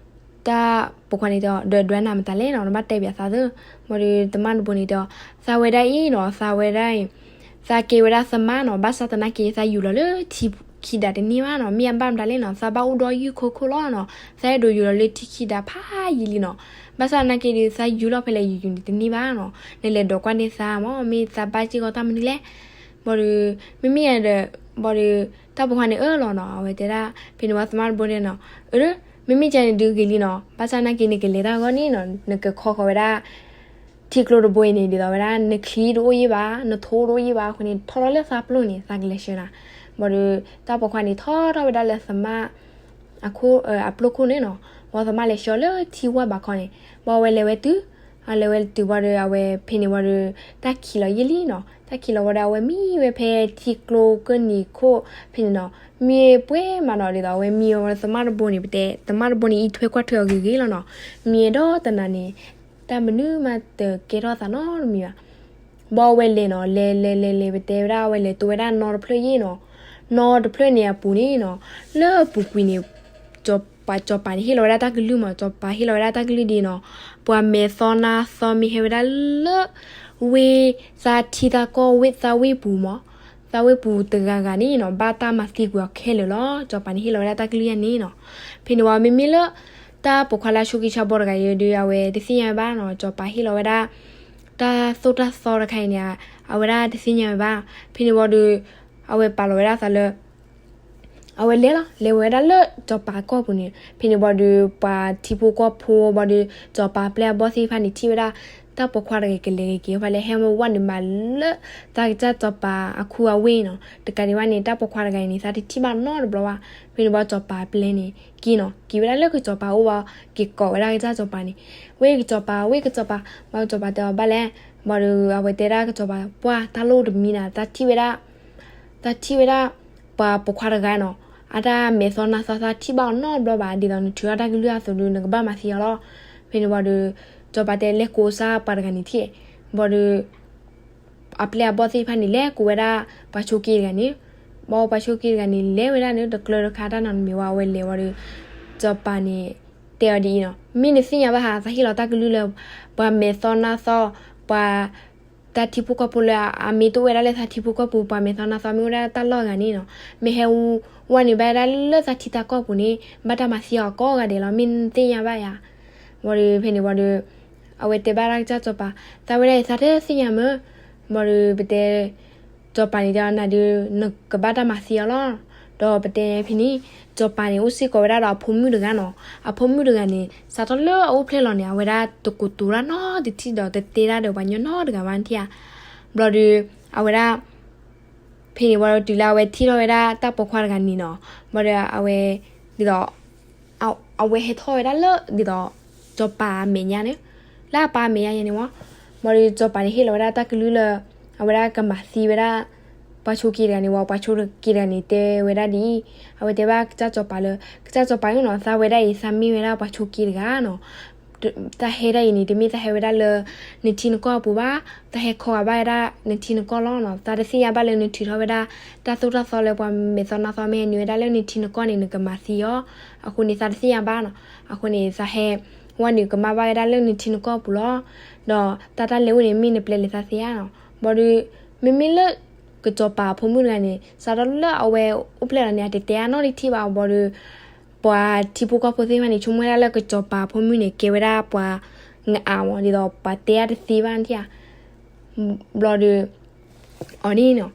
တၢ်ပိာ်ခွါန့ၣ်တဲအီၤ ဒီးဒွးနၤမတၤလဲၣ်နီၤ, နဘၣ်တဲဘၣ်သးသ့, ဘၣ်ဒီးသမၣ်တဘိန့ၣ်တဲအီၤ, သးဝဲဒၣ်အံၤနီၤ, သးဝဲဒၣ်အံၤ သးကဲဝဲဒၣ်သမၣ်နီၤ, ဘၣ်ဆၣ်သနာ်က့ သးယူၤလီၤလၢထံခံဒးတန့ၢ်ဘၣ်နီၤ, မ့ၢ်အဘၣ်မတၤလဲၣ်နီၤ, သးဘၣ်အိၣ်ဒီးယုၢ်ခိခိၣ်လီၤနီၤ, သးအဲၣ်ဒိးယူၤလီၤလၢထံခံဒးဖးယံာ်လံနီၤ, ဘၣ်ဆၣ်သနာ်က့ဒီး သးယူၤလီၤဖဲလဲၣ်ယူၤယူၤန့ၣ်တန့ၢ်ဘၣ်နီၤ, နလဲၤဒွးကွၢ်န့ၢ်သးမး, မ့ၢ်သးဘၣ်စ့ၢ်ကီးတၢ်မနုၤလဲၣ်, ဘၣ်ဒီး မ့မ့ၢ်ဒီး ဘၣ်ဒီး တၢ်ပိာ်ခွါန့ၣ်အၢၣ်လီၤနီၤ, အဝဲတဲဒၣ် ဖဲန့ၣ်ဝဲသမၣ်တဘိန့ၣ်နီၤ, အၢ မ့မ့ၢ်ကဲန့ၣ်ဒုးဂ့ၤလံနီၤ, ဘၣ်ဆၣ်သနာ်က့န့ၣ် ကလဲၤတၢ်အဂီၢ်န့ၣ်နီၤ, နကခီဃီၤဝဲဒၣ် ထံကျိတဘိအံၤန့ၣ် ဒ်သိးဝဲဒၣ် နချံတအိၣ်ယံၣ်ဘၣ်, နထိတအိၣ်ယံၣ်ဘၣ်အဃိန့ၣ် ထီၣ်လီၤလၢသးပျိၢ်န့ၣ် သးကလဲၤဆှၢနၤ, ဘၣ်ဒီး တၢ်ပိာ်ခွါန့ၣ်ထီၣ်ထီၣ်ဝဲဒၣ်လၢသမၣ် အခိၣ် အပျိၢ်ခိၣ်န့ၣ်နီၤ, ဘၣ်သမၣ်လဲၤဆှၢလၢထံဝၢ်ဘးခီန့ၣ်, ဘၣ်အဝဲလဲၤဝဲတုၤ အလဲၤဝဲတုၤဘၣ်ဒီး အဝဲဖဲန့ၣ်ဝံၤဒီး တၢ်ခံးလီၤယံာ်လံနီၤ, တၢ်ခံးလီၤဝံၤဒီး အဝဲမံဝဲဖဲထံကျိကၢၢ်နံၤခိၣ်ဖဲန့ၣ်နီၤ, မံပှဲၤမးနီၤ, ဒ်သိးအဝဲမံဝဲသမၣ်တဘိန့ၣ် ပတဲ သမၣ်တဘိန့ၣ် အံးထွဲကွၢ်ထွဲအီၤဂ့ၤဂ့ၤလီၤနီၤ, မံဒီးတနၤန့ၣ် တၢ်မနုၤမးတကဲထီၣ်သးနီတမံၤဘၣ် ဘၣ်အဝဲလဲၤနီၤ, လဲၤလဲၤလဲၤလဲၤ ပတဲဝဲဒၣ် အဝဲလဲၤတိဝဲဒၣ်နီတဖျၢၣ်ယံာ်နီၤ, နီတဖျၢၣ်န့ၣ်အပူၤန့ၣ်နီၤ, လၢအပူၤကွံာ်န့ၣ် စီၤပၤ စီၤပၤန့ၣ်ဟ့ၣ်လီၤဝဲဒၣ်တၢ်ကလုၢ်မး, စီၤပၤဟ့ၣ်လီၤဝဲဒၣ်တၢ်ကလုၢ်ဒ်နီၤ, ပှၤမဲာ်သီနါသီမ့ၢ်ဟဲဝဲဒၣ်လၢ ဝ့ၢ်သးထံသးကီၢ် ဝ့ၢ်သးဝ့ၢ်ပူၤမး, သးဝ့ၢ်ပူၤတဂၤဂၤန့ၣ်နီၤ ဘၣ်တၢ်မၤသံကွံာ်အီၤခဲလၢာ်လီၤ, စီၤပၤန့ၣ်ဟ့ၣ်လီၤဝဲဒၣ်တၢ်ကလုၢ်ယါန့ၣ်နီၤ, ဖဲန့ၣ်ဝံၤ မ့မ့ၢ်လၢ တၢ်ပိာ်ခွါလၢအဆိးက့ဆါဘီတဂၤအံၤဒီး အဝဲတသ့ၣ်ညါဝဲဘၣ်နီၤ, စီၤပၤဟ့ၣ်လီၤဝဲဒၣ် တၢ်သိၣ်တၢ်သီတခါအံၤန့ၣ် အဝဲဒၣ်တသ့ၣ်ညါဝဲဘၣ်, ဖဲန့ၣ်ဝံၤဒီး အဝဲပာ်လီၤဝဲဒၣ်သးလၢ အဝဲလဲၤလီၤ, လဲၤဝဲဒၣ်လၢစီၤပၤကီၢ်ပူၤန့ၣ်, ဖဲန့ၣ်ဝံၤဒီး ပှၤထံဖိကီၢ်ဖိဝံၤဒီး စီၤပၤအပျဲၢ်အဘီၣ်သ့ၣ်တဖၣ်န့ၣ် ထံၣ်ဝဲဒၣ် တၢ်ပိာ်ခွါတဂၤကလဲၤက့ၤက့ၤဖဲလဲၣ် ဟဲဝဲန့ၣ်မးလၢ သးကစၢ်စီၤပၤအခူအဝ့ၢ်နီၤ, တကးဒံးဘၣ်န့ၣ် တၢ်ပိာ်ခွါတဂၤအံၤန့ၣ် သးတထံၣ်ဘၣ်နီတဘျီဘၣ်, ဖဲန့ၣ်ဝံၤစီၤပၤအပျဲၢ်န့ၣ် က့ၤနီၤ, က့ၤဝဲဒၣ်လၢကစီၤပၤအအိၣ်ဘၣ်, က့ၤကိးဝဲဒၣ်ကစၢ်စီၤပၤန့ၣ်, ဝ့ၢ်ကစီၤပၤ ဝ့ၢ်ကစီၤပၤ, ဘၣ်ကစီၤပၤတဲအီၤဘၣ်လဲၣ်, ဝံၤဒီး အဝဲတဲဒၣ်ကစီၤပၤ ပှၢ်တၢ်လိၣ်တမံၤနၤ, သးထံၣ်ဝဲဒၣ် သးထံၣ်ဝဲဒၣ် ပှၤပိာ်ခွါတဂၤနီၤ, အတၢ်မဲာ်သီနါသီသးထံၣ်ဘၣ်အီၤနီတဘျီဘၣ်, ဒ်သိးနထုးထီၣ်တၢ်ကလုၢ်အသိးဒီး နကဘၣ်မၤသံအီၤလီၤ, ဖဲန့ၣ်ဝံၤဒီး စီၤပၤတဲလဲၤကိးစၢ်ပှၤတဂၤန့ၣ်ထံၣ်, ဝံၤဒီး အပျဲၢ်အဘီၣ်သ့ၣ်တဖၣ်န့ၣ် လဲၤကိးဝဲဒၣ် ပှၤဆိးက့တဂၤန့ၣ်, ဘၣ်ပှၤဆိးက့တဂၤန့ၣ် လဲၤဝဲဒၣ်န့ၣ် တကျၢၤတခါတၢ်နီတမံၤဝံၤ အဝဲလဲၤဝံၤဒီး စီၤပၤန့ၣ် တဲအီၤဒ်အံၤနီၤ, မ့ၢ်နသ့ၣ်ညါဘၣ်ဧါ, သးဟ့ၣ်လီၤတၢ်ကလုၢ်လၢ ပှၤမဲာ်သီနါသီ, ပှၤ တၢ်ထံဖိကီၢ်ဖိလၢအမ့ၢ်တအိၣ်ဝဲဒၣ်လၢသးထံဖိကီၢ်ဖိ ပှၤမဲာ်သီနါသီမ့ၢ်အိၣ်ဝဲဒၣ်တၢ်လီၢ်အဂၤန့ၣ်နီၤ, မ့ၢ်ဟဲဝဲန့ၣ်ဘၣ်ဝဲဒၣ်လၢသးထံသးကီၢ်ပူၤန့ၣ် ဘၣ်တၢ်မၤသံအီၤကိးဂၤဒဲးလီၤ, မ့ၢ်နသ့ၣ်ညါဘၣ်ဧါ. ဝံၤဒီးဖဲန့ၣ်ဝံၤဒီး အဝဲတဲဘၣ်ဒၣ်ကစၢ်စီၤပၤ, သးဝဲဒၣ်အံၤသးတသ့ၣ်ညါမ့ၢ်, ဝံၤဒီးပတဲ စီၤပၤန့ၣ်တဲအီၤနၤဒီး နကဘၣ်တၢ်မၤသံအီၤလီၤ. ဒီးပတဲဖဲန့ၣ် စီၤပၤန့ၣ် အိၣ်စ့ၢ်ကီးဝဲဒၣ်ဒီးအဖိမုၣ်တဂၤနီၤ, အဖိမုၣ်တဂၤန့ၣ် စးထီၣ်လၢအအိၣ်ဖျဲၣ်လီၤန့ၣ် အဝဲဒၣ်တကိးတူၤတၢ်နီတထံၣ်ဒီး တတဲတၢ်ဒီးပှၤညီနီတဂၤဘၣ်ထံၣ်ဧါ. ဘျီဒီး အဝဲဒၣ် ဖဲန့ၣ်ဝံၤဒီးတုၤလၢအဝဲထံၣ်ထီၣ်ဝဲဒၣ်တၢ်ပိာ်ခွါတဂၤန့ၣ်နီၤ, ဘျီဒီးအဝဲ ဒ်သိး အဝဲဟဲထီၣ်ဝဲဒၣ်လၢ ဒ်သိး စီၤပၤအမဲာ်ညါန့ၣ်, လၢအပၢ်အမဲာ်ညါယဲန့ၣ်ဝံၤ, ဘျီဒီးစီၤပၤန့ၣ်ဟ့ၣ်လီၤဝဲဒၣ်တၢ်ကလုၢ်လၢ အဝဲဒၣ်ကမၤသံဝဲဒၣ် ပှၤဆိးက့တဂၤန့ၣ်ဝံၤ, ပှၤဆိးက့တဂၤန့ၣ်တဲဝဲဒၣ်ဒ်အံၤ, အဝဲတဲဘၣ်ကစၢ်စီၤပၤလၢ ကစၢ်စီၤပၤဧၢနီၤ, သးဝဲဒၣ်အံၤ သးမ့ၢ်ဝဲဒၣ်ပှၤဆိးက့တဂၤနီၤ တၢ်ဟဲဒၣ်အံၤန့ၣ် တမ့ၢ်တၢ်ဟဲဝဲဒၣ်လၢ နထံနကီၢ်အပူၤဘၣ်, တၢ်ဟဲခီဂာ်ဘၣ်ဝဲဒၣ်နထံနကီၢ်လီၤနီၤ. သးတသ့ၣ်ညါဘၣ်လၢနထုးထီၣ်ဝဲဒၣ် တၢ်သိၣ်တၢ်သီလၢပှၤမဲာ်သီနါသီမ့ၢ်ဟဲနုာ်ဝဲဒၣ်လၢနထံနကီၢ်န့ၣ် နကမၤသံအီၤ, အဃိန့ၣ် သးတသ့ၣ်ညါဘၣ်နီၤ. အဃိန့ၣ် သးဟဲ ဝဲန့ၣ်ကမၣ်ဘၣ်ဝဲဒၣ်လၢနထံနကီၢ်အပူၤလီၤ. ဒီးတၢ်တၢ်လဲၤအိၣ်န့ၣ် မ့ၢ်နပျဲလဲၤသးသ့ဧါနီၤ. ဘျီဒီး မ့မ့ၢ်လၢ ကစီၤပၤအဖိမုၣ်တဂၤန့ၣ် စးထီၣ်လၢအဝဲအိၣ်ဖျဲၣ်လီၤန့ၣ် အတတဲအါနီတထံၣ်ဘၣ်ဘၣ်ဒီး ပှၤထံဖိကီၢ်ဖိသ့ၣ်တဖၣ်န့ၣ် ဆိကမိၣ်ဝဲဒၣ်လၢကစီၤပၤအဖိမုၣ်န့ၣ် ကဲဝဲဒၣ်ပှၤငအၣ်မး ဒ်သိးပှၤတဲအါတသ့ဘၣ်နထံၣ်ဧါ. ဘျီဒီး အီၤန့ၣ်နီၤ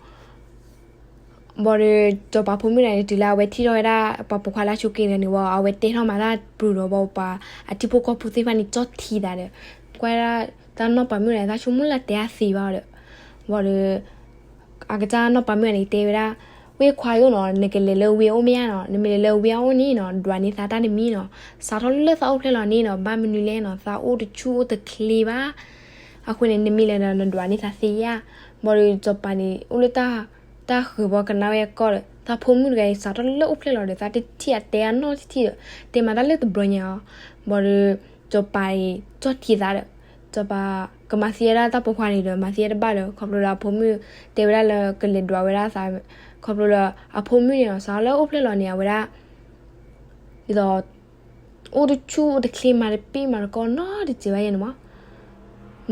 ဘၣ်ဒီး စီၤပၤဖိမုၣ်တဂၤန့ၣ် တုၤလၢအဝဲထံၣ်ထီၣ်ဝဲဒၣ် ပှၤပိာ်ခွါလၢအဆိးက့ၤတဂၤန့ၣ်ဝံၤ အဝဲတဲထီၣ်မၤတၢ်ပူၤဒီး ဘၣ်ပှၤအထံဖိကီၢ်ဖိသ့ၣ်တဖၣ်န့ၣ် ကၠီၣ်ထံသးဒီး ကွၢ်ဒၣ်တၢ်နီၢ်ပၤမုၣ်တဂၤန့ၣ် တၢ်ဆိကမိၣ်လၢတဲအါသ့ဘၣ်ဒီး ဘၣ်ဒီး အကစၢ်နီၢ်ပၤမုၣ်တဂၤန့ၣ် တဲဝဲဒၣ်, ဝ့ၢ်ခွါဧၢနီၤ, နကလဲၤလၢဝ့ၢ်အအိၣ်မ့ၢ်ဧါနီၤ, နမ့ၢ်လဲၤလၢဝ့ၢ်အအိၣ်န့ၣ်နီၤ ဒွးန့ၢ်သးတၢ်တမံၤနီၤ, စးထီၣ်လၢသးအိၣ်ဖျဲၣ်လီၤန့ၣ်နီၤ ဘၣ်မနုၤလဲၣ်နီၤ သးအိၣ်တဆူၣ်အိၣ်တချ့ဘၣ်. အဃိန့ၣ် နမ့ၢ်လဲၤဒီးနဒွးန့ၢ်သးသ့ဧါ. ဘၣ်ဒီးစီၤပၤန့ၣ် အိၣ်လၢတၢ် တၢ်ဃုာ်ဘီကနၣ်ဝဲအကီၢ်ဒီး သးဖိမုၣ်တဂၤအံၤ စးထီၣ်လၢအိၣ်ဖျဲၣ်လီၤဒီး သးတထံၣ်အတဲအါနီတထံၣ်ဒီး တဲမၤတၢ်လၢတဘျီညါအီၤ. ဘၣ်ဒီး စီၤပၤအံၤ ကၠီၣ်ထံသးဒီး စီၤပၤကမၤသံဝဲဒၣ်တၢ်ပိာ်ခွါန့ၣ်ဒီး မၤသံဝဲတဘၣ်ဒီး ခီဖျိလၢအဖိမုၣ်တဲဝဲဒၣ်လၢကလဲၤဒွးဝဲဒၣ်သး, ခီဖျိလၢအဖိမုၣ်န့ၣ်နီၤ စးထီၣ်လၢအိၣ်ဖျဲၣ်လီၤန့ၣ် အဝဲဒၣ် ဒ်သိး အိၣ်တဆူၣ်အိၣ်တချ့ မၤတပ့ၢ်မၤတကီနီတစဲးဘၣ်ယဲန့ၣ်မး.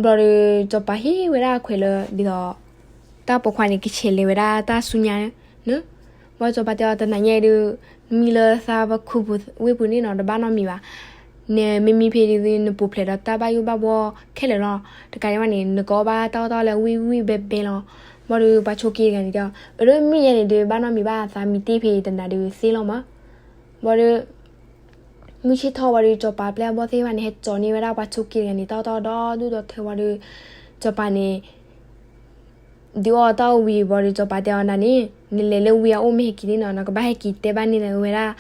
ဘျီဒီး စီၤပၤဟ့ၣ်ဝဲဒၣ်အခွဲးလၢ ဒ်သိး တၢ်ပိာ်ခွါန့ၣ် ကဆဲးလဲၤဝဲဒၣ်တၢ်ဆူညါန့ၣ်. ဘၣ်စီၤပၤတဲအီၤ တနၤညါအံၤဒုး မံလၢသးပခူပူၤဝ့ၢ်ပူၤန့ၣ်နီၤ တဘၣ်နီတမံၤဘၣ်. နမ့မံဖဲဒုး နပူၤဖျဲးဒီးတၢ်ဘၣ်ယိၣ်ဘၣ်ဘှီခဲလၢာ်လီၤ. တကးဒံးဘၣ်န့ၣ် နကအီၣ်ဘၣ်တၢ်အီၣ်တၢ်အီလၢဝံၣ်ဝံၣ်ဘဲဘဲလီၤ. ဘၣ်ဒီးပှၤဆိးက့တဂၤန့ၣ်တဲအီၤ အၢ မံယဲန့ၣ်ဒုး ဘၣ်နီတမံၤဘၣ် သးမံတ့ၢ်ဖဲအံၤတနၤဒုးသ့လီၤမး. ဘၣ်ဒီး မုၢ်ဆ့ၣ်ထီၣ်ဝံၤဒီး စီၤပၤပျဲၢ်အဘီၣ်သ့ၣ်တဖၣ်န့ၣ် ဟဲကၠီန့ၢ်ဝဲဒၣ်ပှၤဆိးက့တဂၤန့ၣ် တၢ်အီၣ်တၢ်အီဒီဒူၣ်ဒီထၢဝံၤဒီး စီၤပၤန့ၣ် ဒုးအီၣ်တၢ်အီၣ်ဝံၤဘၣ်ဒီး စီၤပၤတဲအီၤ နၤန့ၣ် နလဲၤလၢဝ့ၢ်အအိၣ်မ့ၢ်ဟဲက့ၤန့ၣ်နီၤ နကဘၣ်ဟဲက့ၤတဲဘၣ်န့ၢ်ဝဲဒၣ်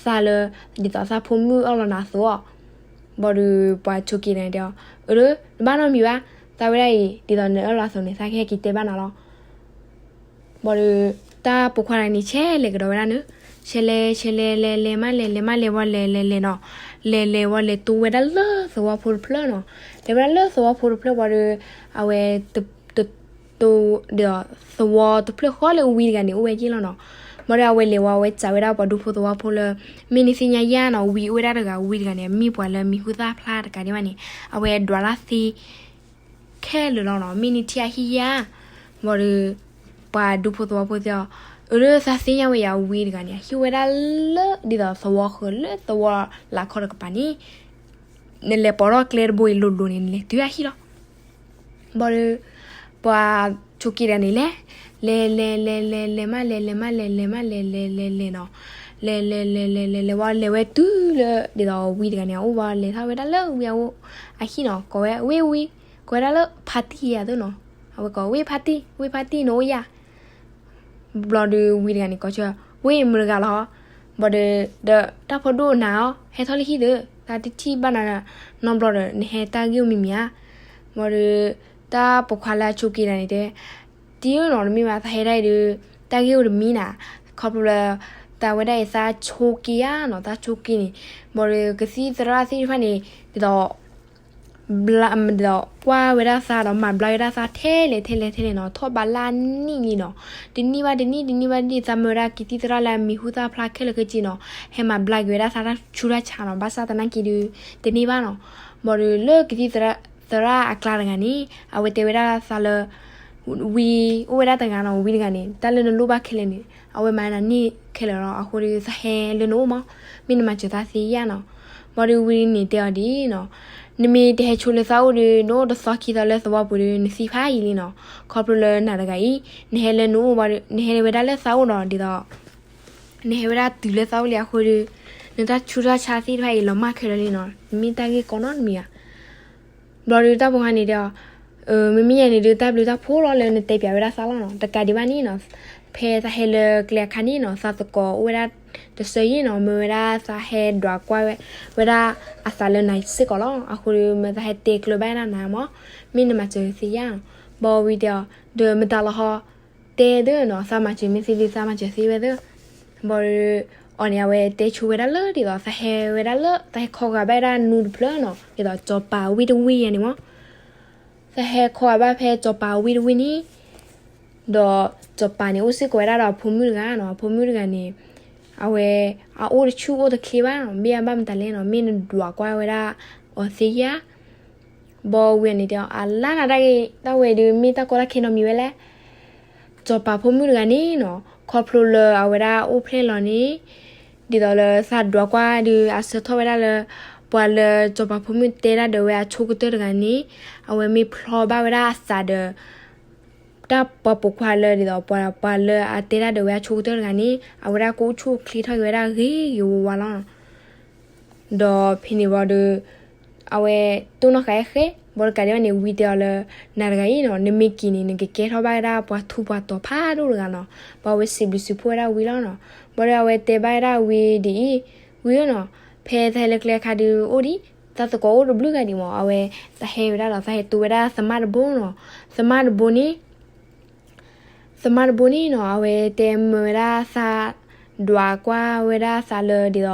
သးလၢ ဒ်သိးသးဖိမုၣ်အၢၣ်လီၤနၤအသိး. ဘၣ်ဒီးပှၤဆိးက့တဂၤန့ၣ်တဲအီၤ အၢ တဘၣ်နီတမံၤဘၣ်, သးဝဲဒၣ်အံၤ ဒ်သိးနအၢၣ်လီၤအသိးန့ၣ် သးကဟဲက့ၤတဲဘၣ်နၤလီၤ. ဘၣ်ဒီး တၢ်ပိာ်ခွါတဂၤန့ၣ် ဆဲးလဲၤကဒီးဝဲဒၣ်န့ၣ်, ဆဲးလဲၤ ဆဲးလဲၤ လဲၤလဲၤမးလဲၤ လဲၤမးလဲၤဝံၤလဲၤလဲၤလဲၤနီၤ, လဲၤလဲၤဝံၤလဲၤတုၤဝဲဒၣ်လၢသဝီဖိတဖျၢၣ်နီၤ, လဲၤဝဲဒၣ်လၢသဝီဖိတဖျၢၣ်ဘၣ်ဒီး အဝဲ တ တ ဒီး သဝီတဖျၢၣ်ဃီလၢဝံတဂၤန့ၣ် အိၣ်ဝဲက့ၢ်လီၤနီၤ. ဘၣ်ဒီးအဝဲလဲၤဝံၤ အဝဲစံးဝဲဒၣ်ပှၤဒူဖိသဝီဖိလၢ မ့ၢ်နသ့ၣ်ညါယၤနီၤ ဝံအိၣ်ဝဲဒၣ်တဂၤ ဝံတဂၤန့ၣ် အမ့ၢ်ပှၤလၢမံၤဟူသၣ်ဖျါတကးဒံးဘၣ်န့ၣ် အဝဲဒွးတၢ်သ့ ခဲလၢာ်လီၤနီၤ, မ့ၢ်နထံၣ်အဟံၣ်ယၤ. ဘၣ်ဒီး ပှၤဒူဖိသဝီဖိတဲအီၤ, အၢ သးသ့ၣ်ညါဝဲယၤဝံတဂၤန့ၣ် အဟံၣ်ဝဲဒၣ်လၢ ဒ်သိးသဝီဃၢၤလၢသဝီလၤခီတကပၤန့ၣ်, နလဲၤပိာ်ထီၣ်ကျဲတဘိအံၤလိၤလိၤန့ၣ် နလဲၤတုၤအဟံၣ်လီၤ. ဘၣ်ဒီး ပှၤဆိးက့တဂၤန့ၣ်လဲၤ လဲၤလဲၤလဲၤလဲၤလဲၤမးလဲၤ လဲၤလဲၤလဲၤလဲၤနီၤ, လဲၤလဲၤလဲၤလဲၤလဲၤလဲၤဝံၤ လဲၤဝဲတုၤလၢ ဒ်သိးဝံတဂၤန့ၣ် အအိၣ်ဘၣ် လဲၤထီၣ်ဝဲဒၣ်လၢဝံအအိၣ်အဟံၣ်နီၤ, ကိးဝဲဝံဝံ, ကိးဝဲဒၣ်လၢဖါတံၢ်ယၤသ့နီၤ, အဝဲကိး ဝံဖါတံၢ် ဝံဖါတံၢ်နအိၣ်ယၤ ဘျီဒီးဝံတဂၤန့ၣ် ကိးဆၢ ဝံမတၤတဂၤလီၤ. ဘၣ်ဒီး ဒီးတၢ်ဖိဒိၣ်နၤအီၤ ဟဲထီၣ်လၢဟံၣ်သု, သးတထံၣ်ဘၣ်နၤ နီတဘျီဒီး နဟဲတၢ်ဂ့ၢ်အိၣ်မံၤမံၤဧါ. ဘၣ်ဒီး တၢ်ပိာ်ခွါလၢအဆိးက့တဂၤန့ၣ်တဲ, တံၢ်ဧၢနီၤ တမ့ၢ်ဘၣ် သးဟဲဒၣ်အံၤဒီး တၢ်ဂ့ၢ်အိၣ်တမံၤနၤ, ခီဖျိလၢ သးဝဲဒၣ်အံၤသးဆိးက့ဧါနီၤ, သးဆိးက့န့ၣ်, ဘၣ်ဒီးကသံၣ်သရၣ်သ့ၣ်တဖၣ်န့ၣ် ဒ်သိး ဘျါ ဒ်သိးကွၢ်ဝဲဒၣ်သးဒီးမၤဘျါဝဲဒၣ်သးထဲလဲၣ်ထဲလဲၣ်ထဲလဲၣ်နီၤ, ထီၣ်ဘးလၢအနံၣ်လံနီၤ, တနံၣ်ဘၣ်တနံၣ် တနံၣ်ဘၣ်တနံၣ် သးမၢဝဲဒၣ်ကသံၣ်သရၣ်လၢအမံၤဟူသၣ်ဖျါခဲလၢာ်ခဲဆ့နီၤ, ဟဲမၤဘျါက့ၤဝဲဒၣ်သးတၢ်ဆူးတၢ်ဆါနီၤ, ဘၣ်ဆၣ်သနာ်က့ဒီး တန့ၢ်ဘၣ်နီၤ. ဘၣ်ဒီးလၢကသံၣ်သရၣ်အကျါတဂၤန့ၣ် အဝဲတဲဝဲဒၣ်သးလၢ ဝံအိၣ်ဝဲဒၣ်တဂၤနီၤ, ဝံတဂၤန့ၣ် တၢ်လၢနလိၣ်ဘၣ်ခဲလၢာ်န့ၣ် အဝဲမၤနၤန့ၢ်ခဲလၢာ်လီၤ. အဃိဒီးသးဟဲလၢနအိၣ်မး, မ့ၢ်နမၤစၢၤသးသ့ယၤနီၤ. ဘၣ်ဒီးဝံန့ၣ်တဲအီၤဒ်နီၤ, နမ့ၢ်တဟဲဆိလၢသးအိၣ်ဒီး နအိၣ်တသီခံသီလၢသဝီပူၤဒီး နသံဖးယံာ်လံနီၤ. ခီဖျိလၢနၤတဂၤအံၤ နဟဲလၢနအိၣ်ဘၣ်ဒီး နဟဲဝဲဒၣ်လၢသးအိၣ်ဒီး ဒ်သိး နဟဲဝဲဒၣ်တုၤလၢသးအိၣ်လံအဃိဒီး နတၢ်ဆူးတၢ်ဆါသ့ၣ်တဖၣ်အံၤလီၤမၢ်ခဲလၢာ်လံနီၤ, နမ့ၢ်တၢ်ဂ့ၢ်ကီနီတမံၤဧါ. ဘျီဒီးတၢ်ပိာ်ခွါန့ၣ်တဲအီၤ, မ့မ့ၢ်ယၤန့ၣ်ဒီး တၢ်ဘျုးတၢ်ဖှိၣ်လီၤလၢနတဲပၠးဝဲဒၣ်သးလီၤနီၤ, တကးဒံးဘၣ်န့ၣ်နီၤ, ဖဲသးဟဲလၢကျဲအခါန့ၣ်နီၤ သးသကိးအိၣ်ဝဲဒၣ်တစၢၤယံာ်နီၤ, မၢဝဲဒၣ်သးဟဲဒွးကွၢ်ဝဲ ဝဲဒၣ်အသးလၢနၤစ့ၢ်ကီးလီၤ. အဃိဒီးမ့ၢ်သးဟဲတဲကျၢၤဘၣ်ဝဲဒၣ်နၤမး, မ့ၢ်နမၤစၢၤသ့ယၤနီၤ. ဘၣ်ဝံတဲအီၤ, ဒီးမတၤလီၤဟီ တဲသ့နီၤ, သးမၤစၢၤမ့ၢ်သ့ဒီး သးမၤစၢၤသ့ဝဲသ့. ဘၣ်ဒီး အီၤန့ၣ် အဝဲတဲဆိဝဲဒၣ်လၢဒ်သိး သးဟဲဝဲဒၣ်လၢ သးဟဲခီဂာ်ဘၣ်ဝဲဒၣ်နူတဖျၢၣ်နီၤ, ဒ်သိးစီၤပၤဝ့ၢ်တဝ့ၢ်ယဲန့ၣ်မး, သးဟဲခီဂာ်ဘၣ်ဖဲစီၤပၤဝ့ၢ်တဝ့ၢ်န့ၣ်, ဒီးစီၤပၤန့ၣ် အိၣ်စ့ၢ်ကီးဝဲဒၣ်ဒီးအဖိမုၣ်တဂၤနီၤ, အဖိမုၣ်တဂၤန့ၣ် အဝဲ အအိၣ်တဆူၣ်အိၣ်တချ့ဘၣ်နီၤ, ဘၣ်အဘၣ်မတၤလဲၣ်နီၤ, မ့ၢ်နဒွးကွၢ်ဝဲဒၣ်အီၤသ့ယၤ ဘၣ်ဝံန့ၣ်တဲအီၤ, အလါနၤတၢ်ဂ့ၢ် တၢ်ဝဲဒုး မ့ၢ်တၢ်ကီတၢ်ခဲနီတမံၤဝဲလဲၣ်. စီၤပၤဖိမုၣ်တဂၤန့ၣ်နီၤ, ခီဖျိလၢအဝဲဒၣ်အိၣ်ဖျဲၣ်လီၤန့ၣ်, ဒ်သိးလၢသးဒွးကွၢ်ဒုး အဆၢထီၣ်ဝဲဒၣ်လၢ ပှၤလၢစီၤပၤဖိမုၣ်တဲတၢ်ဒီးဝဲအဆိကတၢၢ်တဂၤန့ၣ်, အဝဲမ့ၢ်ဖျီဘၣ်ဝဲဒၣ်အသးဒီး တၢ်ပှၤပိာ်ခွါလၢဒ်သိး ပှၤ ပှၤလၢအတဲတၢ်ဒီးဝဲအဆိကတၢၢ်တဂၤန့ၣ် အဝဲဒၣ်ကအိၣ်ဆူၣ်အိၣ်ချ့ထီၣ်က့ၤဝဲဒၣ်ဂ့ၤဂ့ၤဝါဝါလီၤ. ဒီးဖဲန့ၣ်ဝံၤဒီး အဝဲတိၢ်နီၣ်ဃာ်အဃဲ, ဘၣ်ဒီးတကးဒံးဘၣ်န့ၣ် ဝံတဲအီၤလၢ နၤတဂၤအံၤနီၤ, နမ့ၢ်က့ၤန့ၣ် နကကဲထီၣ်ဘၣ်ဝဲဒၣ်ပှၤထူးပှၤတီၤဖးဒိၣ်တဂၤနီၤ. ဘၣ်ဝဲစံးဘျုးစံးဖှိၣ်ဝဲဒၣ်ဝံလီၤနီၤ. ဘၣ်ဒီးအဝဲတဲဘၣ်ဝဲဒၣ်ဝံဒ်အံၤ, ဝံဧၢနီၤ, ဖဲသးဟဲလၢကျဲအခါဒုးအိၣ်ဒံး, သးသကိးအိၣ်တဘျုးဂၤဒံးမး, အဝဲ သးဟဲဝဲဒၣ်ဒီး သးဟဲတိဝဲဒၣ်သမၣ်တဘိနီၤ. သမၣ်တဘိန့ၣ် သမၣ်တဘိန့ၣ်နီၤ, အဝဲတဲမၢဝဲဒၣ်သး, ဒွးကွၢ်ဝဲဒၣ်သးလၢဒ်သိး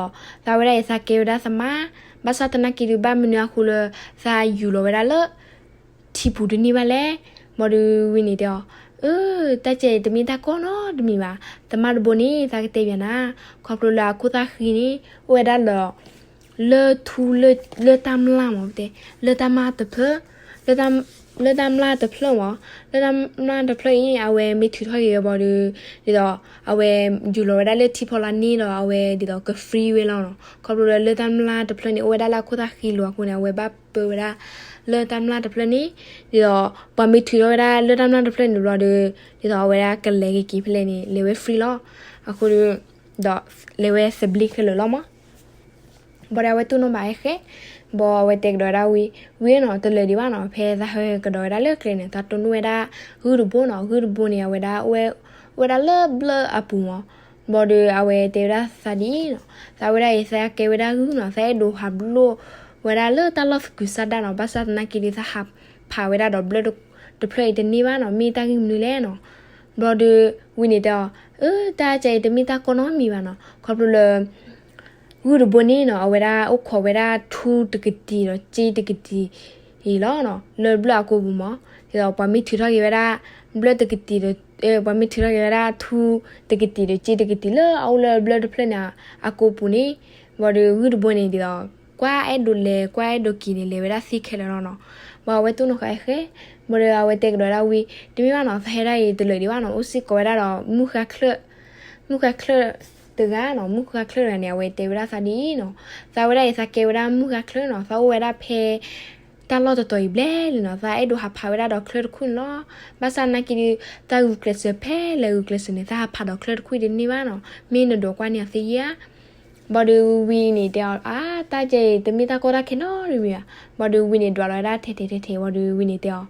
သးဝဲဒၣ်အံၤသးကဲဝဲဒၣ်သမၣ်, ဘၣ်ဆၣ်သနာ်က့ဒုး ဘၣ်မနုၤအဃိလၢ သးယူၤလီၤဝဲဒၣ်လၢ ထံပူၤတန့ၢ်ဘၣ်လဲၣ်. ဘၣ်ဒီးဝံန့ၣ်တဲအီၤ, အၢ, တၢ်ကဲအံၤတမ့ၢ်တၢ်ကီနီတမံၤဘၣ်. သမၣ်တဘိန့ၣ် သးကတဲဘၣ်နၤ, ခီဖျိလၢအခိၣ်သၣ်ဃံန့ၣ် အိၣ်ဝဲဒၣ်လၢ လၢထူလၢ လၢတၢ်မျၢ်မး, ပတဲ လၢတၢ်မျၢ်တဖျၢၣ်, လၢတၢ်မျၢ်တဖျၢၣ်မး, လၢတၢ်မျၢ်တဖျၢၣ်အံၤ အဝဲမ့ၢ်ထုးထီၣ်က့ၤဝဲဘၣ်ဒီး ဒ်သိး အဝဲယူၤလီၤဝဲဒၣ်လၢထံဖီလာ်န့ၣ်ဒီး အဝဲဒ်သိးက free ဝဲလီၤနီၤ. ခီဖျိလၢလၢတၢ်မျၢ်တဖျၢၣ်န့ၣ် အိၣ်ဝဲဒၣ်လၢအခိၣ်သၣ်ဃံလိၤအဃိန့ၣ် အဝဲဘၣ်ပၢဝဲဒၣ် လၢတၢ်မျၢ်တဖျၢၣ်န့ၣ်, ဒ်သိး ပှၤမ့ၢ်ထုးထီၣ်ဝဲဒၣ်လၢတၢ်မျၢ်တဖျၢၣ်န့ၣ်ဘျီဒီး ဒ်သိးအဝဲဒၣ်ကလဲၤက့ၤက့ၤဖဲလဲၣ်န့ၣ် လဲၤဝဲ free လီၤ. အဃိဒီး ဒီးလဲၤဝဲသဘျ့ခဲလၢာ်လီၤမး. ဘၣ်ဒီးအဝဲတိၢ်နီၣ်ဘၣ်အဃဲ, ဘၣ်အဝဲတဲကဒီးဝဲဒၣ်ဝံ, ဝံနီၤ, တလၢာ်ဒံးဘၣ်နီၤ, ဖဲသးဟဲကဒီးဝဲဒၣ်လၢကျဲန့ၣ် သးတိၢ်နီၣ်ဝဲဒၣ် ဂုၢ်တဘိနီၤ, ဂုၢ်တဘိန့ၣ် အဝဲဒၣ် အိၣ်ဝဲဒၣ်လၢဘျၢၣ်အပူၤမး. ဘၣ်ဒီးအဝဲတဲဝဲဒၣ်သးဒ်အံၤနီၤ, သးဝဲဒၣ်အံၤသးကဲဝဲဒၣ်ဂုၢ်နီၤ, သးအဲၣ်ဒိးဟးဘျိၣ်ဝဲဒၣ်လၢတၢ်လီၢ်သကုၤဆးဒးနီၤ, ဘၣ်ဆၣ်သနာ်က့ဒီး သးဟးဖးဝဲဒၣ်ဒီးဘျၢၣ်တဖျၢၣ်အံၤတန့ၢ်ဘၣ်နီၤ, မ့ၢ်တၢ်ဂ့ၢ်မနုၤလဲၣ်နီၤ. ဘျီဒီး ဝံန့ၣ်တဲအီၤ, အၢ, တၢ်ကဲအံၤတမ့ၢ်တၢ်ကီနီတမံၤဘၣ်နီၤ, ခီဖျိလၢ ဂုၢ်တဘိန့ၣ်နီၤ, အဝဲဒၣ်အိၣ်ခိးဝဲဒၣ်ထူတကတံၢ်ဒီးစ့တကတံၢ်အံၤလီၤနီၤ, လၢဘျၢၣ်အကိာ်ပူၤမး. ဒ်သိးပှၤမ့ၢ်ထုးထီၣ်က့ၤဝဲဒၣ် ဘျၢၣ်တကတံၢ်ဒီး ပှၤမ့ၢ်ထုးထီၣ်က့ၤဝဲဒၣ်ထူတကတံၢ်ဒီးစ့တကတံၢ်လၢအအိၣ်လၢဘျၢၣ်တဖျၢၣ်န့ၣ် အကိာ်ပူၤန့ၣ်, ဘၣ်ဒီးဂုၢ်တဘိန့ၣ်ဒ်သိး ကွၢ်အဲၣ်ဒိးလဲၤ ကွၢ်အဲၣ်ဒိးက့ၤန့ၣ် လဲၤဝဲဒၣ်သ့ခဲလၢာ်လီၤနီၤ. ဘၣ်အဝဲတိၢ်နီၣ်ဃာ်အဃဲ, ဘၣ်ဒီးအဝဲတဲကဒီးဝဲဒၣ်ဝံ, တမ့ၢ်ဘၣ်နီၤ, သးဟဲဒၣ်အံၤတလၢာ်ဒံးဘၣ်နီၤ, အိၣ်စ့ၢ်ကီးဝဲဒၣ်ဒီး မုၢ်ဃါချၢၣ်တဂၤနီၤ, မုၢ်ဃါချၢၣ်တဂၤန့ၣ် အဝဲတဲဝဲဒၣ်သးဒ်အံၤနီၤ, သးဝဲဒၣ်အံၤသးကဲဝဲဒၣ်မုၢ်ဃါချၢၣ်နီၤ, သးအိၣ်ဝဲဒၣ်ဖဲ တၢ်လီၢ်တတီၤအံၤဘျဲၣ်လံနီၤ, သးအဲၣ်ဒိးဟးဖးဝဲဒၣ်ဒီးချၢၣ်တခိၣ်န့ၣ်လီၤ. ဘၣ်ဆၣ်သနာ်က့ဒီး သးဂုာ်ကျဲးစၢးဖဲလဲၣ်ဂုာ်ကျဲးစၢးန့ၣ် သးဟးဖးဒီးချၢၣ်တခိၣ်တန့ၢ်ဘၣ်နီၤ, မ့ၢ်နဒိးကွၢ်န့ၢ်အီၤသ့ဧါ. ဘၣ်ဒီးဝံန့ၣ်တဲအီၤ, အါ, တၢ်ကဲအံၤ တမ့ၢ်တၢ်ကီတၢ်ခဲနီတမံၤဘၣ်. ဘၣ်ဒီးဝံန့ၣ်ဒွးလီၤဝဲဒၣ်ထဲထဲထဲထဲ, ဘၣ်ဒီးဝံန့ၣ်တဲအီၤ,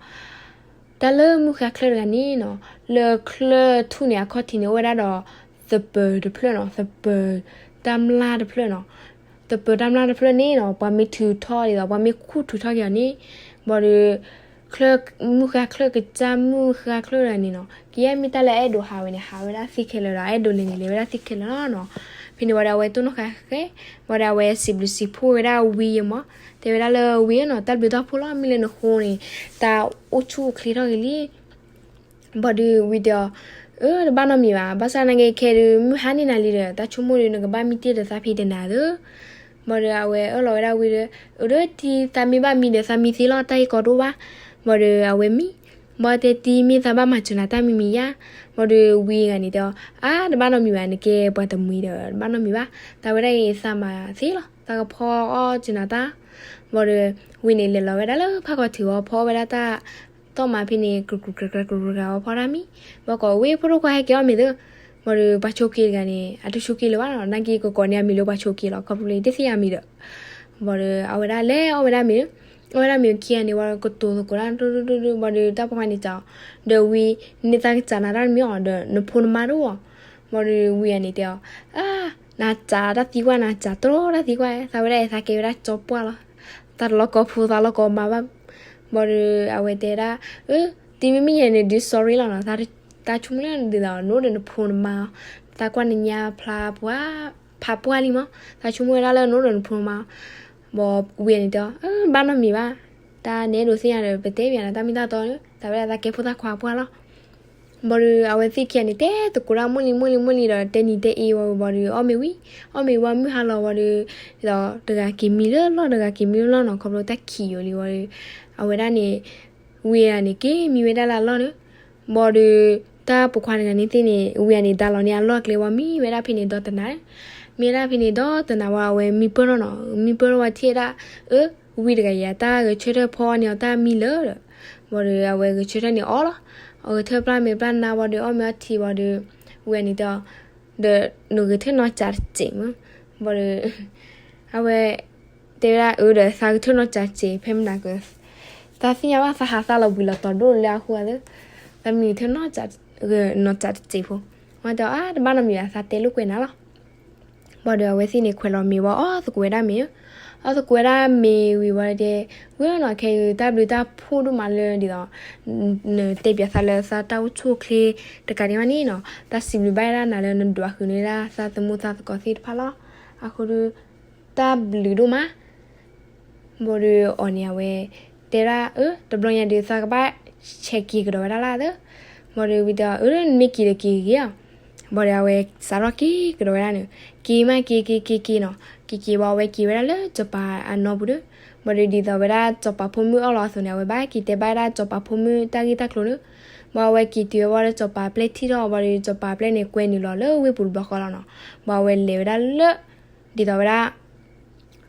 တၢ်လၢမုၢ်ဃါချၢၣ်တဂၤန့ၣ်နီၤ, လၢချၢၣ်ထူၣ်န့ၣ် အခီၣ်ထံးန့ၣ် အိၣ်ဝဲဒၣ်ဒီး သပၢၤတဖျၢၣ်နီၤ, သပၢၤတၢ်မျၢ်တဖျၢၣ်နီၤ. သပၢၤတၢ်မျၢ်တဖျၢၣ်န့ၣ်နီၤ, ပှၤမ့ၢ်ထုးထီၣ်ဒ်သိး ပှၤမ့ၢ်ခူၣ်ထုးထီၣ်က့ၤအီၤန့ၣ်, ဘၣ်ဒီး ချၢၣ်, မုၢ်ဃါချၢၣ်ကစၢ် မုၢ်ဃါချၢၣ်တဂၤန့ၣ်နီၤ, ကယဲၢ်မ့ၢ်တၢ်လၢအအဲၣ်ဒိးဟးဝဲန့ၣ် ဟးဝဲဒၣ်သ့ခဲလၢာ်ဒီး အအဲၣ်ဒိးလဲၤန့ၣ် လဲၤဝဲဒၣ်သ့ခဲလၢာ်လီၤနီၤ. ဖဲန့ၣ်ဝံၤဒီးအဝဲတိၢ်နီၣ်ဃာ်ဃဲ, ဝံၤဒီးအဝဲစံးဘျုးစံးဖှိၣ်ဝဲဒၣ်ဝံယဲမး, တဲဝဲဒၣ်လၢဝံဧၢနီၤ, တၢ်ဘျုးတၢ်ဖှိၣ်လီၤ, မ့ၢ်လၢနဃိန့ၣ် တၢ်အိၣ်ဆူၣ်အိၣ်ချ့ထီၣ်က့ၤလံ. ဘၣ်ဒီးဝံတဲအီၤ, အၢ, တဘၣ်နီတမံၤဘၣ်, ဘၣ်ဆၣ်သနာ်က့ခဲဒုး မုၢ်ဟါန့ၢ်နၤလံဒီး တၢ်ဆိကမိၣ်ဒီး နကဘၣ်မံတ့ၢ်ဒီးသးဖဲတနၤဧၢ. ဘၣ်ဒီးအဝဲအၢၣ်လီၤဝဲဒၣ်ဝံဒီး, အၢ, ဒီးတံၤသးမ့ၢ်ဘၣ်မံဒီး သးမံသ့လီၤ, တၢ်ဂ့ၢ်ကီတအိၣ်ဘၣ်. ဘၣ်ဒီးအဝဲမံ, ဘၣ်တဲတံၤမ့ၢ်သးဘၣ်မၤစၢၤနၤတၢ်မံၤမံၤယါ. ဘၣ်ဒီးဝံဂၤန့ၣ်တဲအီၤ, အါ, တဘၣ်နီတမံၤဘၣ်, နကဲပှၤတမှံၤဒီး တဘၣ်နီတမံၤဘၣ်, သးဝဲဒၣ်အံၤသးမၤသ့လီၤ, သးကဖီအီၣ်စၢၤနၤတၢ်. ဘၣ်ဒီးဝံန့ၣ်လဲၤလီၤဝဲဒၣ်လၢဖးကီၢ်ထံးအီၤ ဖီအီၣ်ဝဲဒၣ်တၢ် သီၣ်မးဖဲန့ၣ် ကြူးကြူးကြူးကြူးကြူးအီၤဖီတၢ်မံ, ဘၣ်ကိးဝဲဖိဒိၣ်ခွါဟဲက့ၤအီၣ်မ့ၤသၢ. ဘၣ်ဒီးပှၤဆိးက့တဂၤန့ၣ် အတဆိးက့လၢၤဘၣ်နီၤ, နာ်က့ကကိးန့ၢ်အမံၤလၢပှၤဆိးက့လီၤ, ခီဖျိလၢတသ့ၣ်ညါမံၤဒီး. ဘၣ်ဒီးအဝဲဒၣ်လဲၤအီၣ်ဝဲဒၣ်မ့ၤ, အီၣ်ဝဲဒၣ်မ့ၤခံဂၤန့ၣ် ဘၣ်ဒီးကတိၤသကိးတၢ်ဒိၣ်ဒိၣ်ဒိၣ်ဒိၣ်, ဘၣ်ဒီးတၢ်ပိာ်ခွါန့ၣ်စံးအီၤ, ဒီးဝံ, နသးကစးနၤတၢ်တမံၤအီၤဒီး နဖိနမါတအိၣ်ဧါ. ဘၣ်ဒီးဝံဂၤန့ၣ်တဲအီၤ, အါ, နစးတၢ်သံကွၢ်, နစးတြီတၢ်သံကွၢ်, သးဝဲဒၣ်အံၤသးကဲဝဲဒၣ်ကၠီပှၢ်လီၤ, သးတလီၤကီဖိ သးလီၤကီမါဘၣ်. ဘၣ်ဒီးအဝဲတဲဒၣ်, အၢ, တံၤမ့မ့ၢ်ယဲန့ၣ်ဒုး sorry လီၤနီၤ, သးဆိကမိၣ်လၢဒ်သိး နအိၣ်ဒီးနဖိနမါ, သးကွၢ်နညါဖျါပှၢ်, ဖးပှၢ်လံမး, သးဆိကမိၣ်ဝဲဒၣ်လၢနအိၣ်ဒီးနဖိနမါ. ဘၣ်ဝံန့ၣ်တဲအီၤ, ဘၣ်နီတမံၤဘၣ်, တၢ်နအဲၣ်ဒိးသ့ၣ်ညါဒီး ပတဲဘၣ်နၤတၢ်မ့ၢ်တၢ်တီ, သးဝဲဒၣ်သးကဲဖိသၣ်ခွါပှၢ်လီၤ. ဘၣ်ဒီးအဝဲသ့ၣ်ခံဂၤန့ၣ် တဲသကိးတၢ်မိၢ်လံမိၢ်လံမိၢ်လံဒီး တဲနံၤတဲအ့ဝံၤဘၣ်ဒီး အီၣ်မ့ၤဝံၤ, အီၣ်မ့ၤဝံၤမုၢ်ဟါလီၤဝံၤဒီး, ဒီးတဂၤက့ၤမံလၢလီၢ် တဂၤက့ၤမံလၢလီၢ်နီၤ, ခီဖျိတၢ်ခံးယိာ်လံဝံၤဒီး, အဝဲဒၣ်န့ၣ်, ဝံဂၤန့ၣ် က့ၤမံဝဲဒၣ်လၢအလီၢ်န့ၣ်. ဘၣ်ဒီး တၢ်ပိာ်ခွါတဂၤန့ၣ်သ့ၣ်န့ၣ် ဝံၤအန့ၣ် ဒါလီၤန့ၢ်အလီၢ်ကျဲဝံၤ မံဝဲဒၣ်ဖဲန့ၣ်ဒီတနၤ, မံဝဲဒၣ်ဖဲန့ၣ်ဒီတနၤဝံၤ အဝဲမံပၢၢ်ထီၣ်နီၤ, မံပၢၢ်ထီၣ်ဝံၤထံၣ်ဝဲဒၣ်, အၢ, ဝံတဂၤအံၤ တၢ်ဂဲၤဆၢထၢၣ်ဖီအီၣ်န့ၢ်အီၤတၢ်မံလၢာ်ဒီး, ဘၣ်ဒီးအဝဲဂဲၤဆၢထၢၣ်န့ၢ်အီၣ်လီၤ, အဂဲၤဆၢထၢၣ်ပျၢ်မဲာ်ပျၢ်နါဘၣ်ဒီး အီၣ်မ့ၤအီထံဘၣ်ဒီး, ဝံၤအန့ၣ်တဲအီၤ, ဒီးနဂဲၤဆၢထၢၣ်နီၢ်စးတစဲးမး, ဘၣ်ဒီး အဝဲ တဲဝဲဒၣ်အၢဒီး သးဂဲၤဆၢထၢၣ်နီၢ်စးတစဲး ဖဲမနၤက သးသ့ၣ်ညါဘၣ် သးဟးသးလီၤဘှံးလီၤတီၤဒိၣ်လၢအဃိသ့ၣ်, သးမံဂဲၤဆၢထၢၣ်နီၢ်စးတစဲးဖိ, ဝံၤတဲအီၤ အါ တဘၣ်နီတမံၤဘၣ် သးတဲလိာ်ကွဲနၤလီၤ. ဘၣ်ဒီးအဝဲသ့ၣ်န့ၣ် ခွဲးလီၤမ့ၤဝံၤ အီၣ်သကိးဝဲဒၣ်မ့ၤဧၢ, အီၣ်သကိးဝဲဒၣ်မ့ၤဝံၤဝံၤဒီး, ဝဲနီၤ ခဲအံၤတၢ်ဘျုးတၢ်ဖှိၣ်ဒိၣ်မးလၢဒ်သိး နတဲပၠးသးလၢသးတၢ်အိၣ်ဆူၣ်အိၣ်ချ့တကးဒံးဘၣ်န့ၣ်နီၤ, သးစံးဘျုးဘၣ်ဝဲဒၣ်နၤလၢနဒွးဃုာ်န့ၢ်ဝဲဒၣ်သးသမူသးသကိးသ့ၣ်တဖၣ်လီၤ. အဃိဒီး တၢ်ဘျုးဒိၣ်မး ဘၣ်ဒီးအီၤန့ၣ် အဝဲတဲဒၣ်အၢ တဘျီညါဒီး သးကဘၣ်ဆဲးက့ၤကဒီးဝဲဒၣ်လၢသ့, ဘၣ်ဒီးဝံၤတဲအီၤ အၢ နမ့ၢ်က့ၤဒီးက့ၤဂ့ၤဧါ. ဘၣ်ဒီးအဝဲစးထီၣ်က့ၤကဒီးဝဲဒၣ်န့ၣ်, က့ၤမးက့ၤက့ၤက့ၤက့ၤနီၤ, က့ၤက့ၤဘၣ်အဝဲက့ၤဝဲဒၣ်လၢစီၤပၤအနီၢ်ပူၤဒီး, ဘၣ်ဒီးဒ်သိးဝဲဒၣ်စီၤပၤဖိမုၣ်အီၣ်လီၤအသိးန့ၣ် အဝဲဘၣ်က့ၤတဲဘၣ်ဝဲဒၣ်စီၤပၤဖိမုၣ်တၢ်ဂ့ၢ်တၢ်ကျိၤန့ၣ်, ဘၣ်အဝဲက့ၤတုၤဝဲဘၣ်ဒီးစီၤပၤပျဲၢ်ထံၣ်ထီၣ်ဘၣ်ဒီး စီၤပၤပျဲၢ်န့ၣ် ကွဲနုာ်လီၤလၢဝ့ၢ်ပူၤတဘျီဃီလီၤနီၤ, ဘၣ်အဝဲလဲၤဝဲဒၣ်လၢ ဒ်သိးဝဲဒၣ်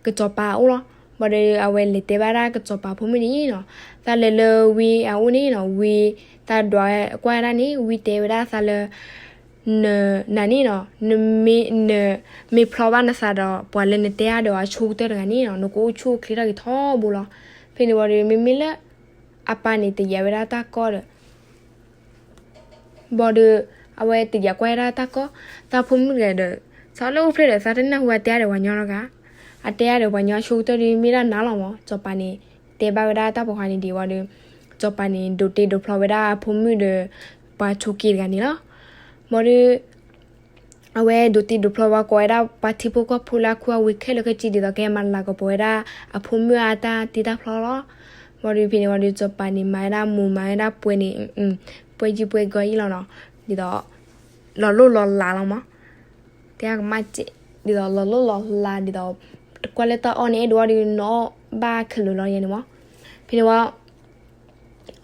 ကစီၤပၤအအိၣ်လီၤ. ဘၣ်ဒီးအဝဲလဲၤတဲဘၣ်ဒၣ်ကစီၤပၤဖိမုၣ်န့ၣ်နီၤ, သးလဲၤလၢဝံအအိၣ်န့ၣ်နီၤ, ဝံသးဒွးကွၢ်ဝဲဒၣ်န့ၣ် ဝံတဲဝဲဒၣ်သးလၢ နၤန့ၣ်နီၤ, နမ့ၢ်ဖျီဘၣ်နသးဒီး ပှၤလၢနတဲအါဒီးအဆိကတၢၢ်တဂၤန့ၣ်နီၤ, နကအိၣ်ဆူၣ်အိၣ်ချ့ထီၣ်က့ၤထီဘိလီၤ. ဖဲန့ၣ်ဝံၤဒီး မ့မ့ၢ်လၢ အပၢ်န့ၣ်တယာ်ဝဲဒၣ်တၢ်ကီဒီး ဘၣ်ဒီး အဝဲတယာ်ကွၢ်ဝဲဒၣ်တၢ်ကီ, သးဖိမုၣ်တဂၤဒီး သးလၢအိၣ်ဖျဲၣ်ဒီး သးတနၢ်ဟူအတဲအါဒီးပှၤညီလီၤဂၤ, အတဲအါဒီးပှၤညီအဆိကတၢၢ်ဒီး မ့ၢ်ဒၣ်နၤလီၤမး, စီၤပၤန့ၣ် တဲဘၣ်ဝဲဒၣ်တၢ်ပိာ်ခွါန့ၣ်ဒံးဝံၤဒီး စီၤပၤန့ၣ် ဒိးတ့ဒိးဖျီဝဲဒၣ်အဖိမုၣ်ဒီး ပှၤဆိးက့တဂၤန့ၣ်လီၤ. ဘၣ်ဒီး အဝဲဒိးတ့ဒိးဖျီဝဲကိးဝဲဒၣ်ပှၤထံဖိကီၢ်ဖိလၢအခူအဝ့ၢ်ခဲလၢာ်ခဲဆ့ဒ်သိးကဟဲမၤလၤကပီၤဝဲဒၣ် အဖိမုၣ်အတၢ်တ့တၢ်ဖျီလီၤ. ဘၣ်ဒီးဖဲန့ၣ်ဝံၤဒီး စီၤပၤန့ၣ်မၤဝဲဒၣ်မိၢ်မၤဝဲဒၣ်ပှဲၤန့ၣ်, ပှဲၤယံၤပှဲၤဂီၤအံၤလီၤနီၤ, ဒ်သိး လီၤလိၢ်လီၤလးလီၤမး, တဲကမၣ်စဲး, ဒ်သိးလီၤလိၢ်လီၤလးဒ်သိး တကွၢ်လၢတၢ်အီၣ်န့ၣ် အဲၣ်ဒိးအီၣ်ဒီးနီၣ်ဘၣ်ခဲလၢာ်လီၤယဲန့ၣ်မး. ဖဲန့ၣ်ဝံၤ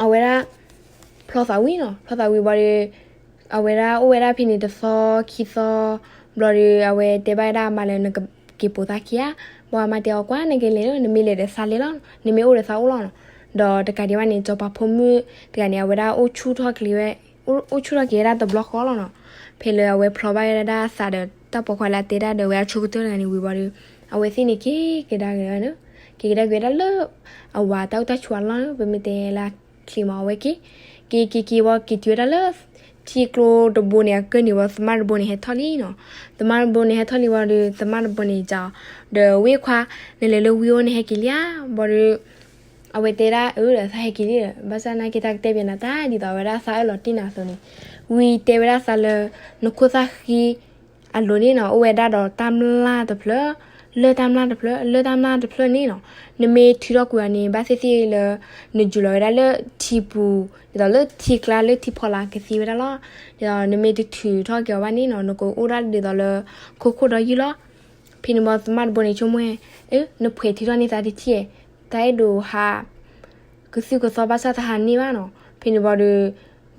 အဝဲဒၣ် ဖျီသးဝံၤနီၤ, ဖျီသးဝံၤဘၣ်ဒီး အဝဲဒၣ်အိၣ်ဝဲဒၣ်ဖဲန့ၣ်တသီခံသီ, ဘျီဒီး အဝဲတဲဘၣ်ဝဲဒၣ်အမါလၢနကက့ၤပိာ်သးခံဧါ, ဘၣ်အမါတဲအီၤကွၢ် နကလဲၤလၢ နမ့ၢ်လဲၤဒီးသးလဲၤလီၤ, နမ့ၢ်အိၣ်ဒီးသးအိၣ်လီၤနီၤ. ဒီးတကးဒံးဘၣ်န့ၣ် စီၤပၤဖိမုၣ်တဂၤန့ၣ် အဝဲဒၣ်အိၣ်ဆူၣ်ထီၣ်က့ၤဝဲ, အိၣ်ဆူၣ်ထီၣ်က့ၤဝဲဒၣ်တဘျီဃီလီၤနီၤ. ဖဲလၢအဝဲဖျီဘၣ်ဝဲဒၣ်အသးဒီး တၢ်ပိာ်ခွါလၢအတဲဒၣ်ဒီးဝဲအဆိကတၢၢ်တဂၤန့ၣ်ဝံၤဘၣ်ဒီး အဝဲသ့ၣ်န့ၣ်က့ၤကဒါက့ၤဝဲဒၣ်, က့ၤကဒါက့ၤဝဲဒၣ်လၢ အဝၤတၢ်အိၣ်တၢ်ဆိးအလီၢ်, ပမ့ၢ်တဲလၢချံမး အဝဲက့ၤ, က့ၤက့ၤက့ၤဝံၤက့ၤတုၤဝဲဒၣ်လၢ ထံကျိတဘိန့ၣ် အကၢၢ်န့ၣ်ဝံၤ သမၣ်တဘိန့ၣ်ဟဲထီၣ်လံနီၤ. သမၣ်တဘိန့ၣ်ဟဲထီၣ်လံဝံၤဒီး သမၣ်တဘိန့ၣ်စံးအီၤ, ဒီးဝ့ၢ်ခွါ, နလဲၤလၢဝံၤအိၣ်န့ၣ်ဟဲက့ၤလံဧါ. ဘၣ်ဒီး အဝဲတဲဒၣ်အၢဒီး သးဟဲက့ၤလံဒီး ဘၣ်ဆၣ်နာ်က့ တၢ်ကတဲပၠးနၤတၢ်ဒ်သိးဝဲဒၣ်သးအၢၣ်လီၤတ့ၢ်နၤအသိးန့ၣ်, ဝံတဲဝဲဒၣ်သးလၢ နခိၣ်သၣ်ဃံ အလိၤန့ၣ်နီၤ အိၣ်ဝဲဒၣ်ဒီးတၢ်မျၢ်တဖျၢၣ်, လၢတၢ်မျၢ်တဖျၢၣ်, လၢတၢ်မျၢ်တဖျၢၣ်န့ၣ်နီၤ, နမ့ၢ်ထုးထီၣ်ကွံာ်အီၤန့ၣ် ဘၣ်သ့ၣ်သ့ၣ်လၢ နယူၤလီၤဝဲဒၣ်လၢထံပူၤ, ဒ်သိးလၢထံကျါလၢထံဖီလာ်ကသ့ဝဲဒၣ်လီၤ. ဒ်သိးနမ့ၢ်တထုးထီၣ်က့ၤအီၤဘၣ်န့ၣ်နီၤ နကအိၣ်ဒၣ်ဒ်သိးလၢ ခိခိၣ်ဒီယုၢ်လီၤ. ဖဲန့ၣ်ဘၣ်သမၣ်တဘိန့ၣ်ဆိကမိၣ်, အၢ နဖှဲးထုးထီၣ်န့ၢ်သးတထံၣ်, တၢ်အဲၣ်ဒိးဟး ကသုၣ်ကသီဘၣ်ဆၣ်တဟးန့ၢ်ဘၣ်နီၤ. ဖဲန့ၣ်ဘၣ်ဒီး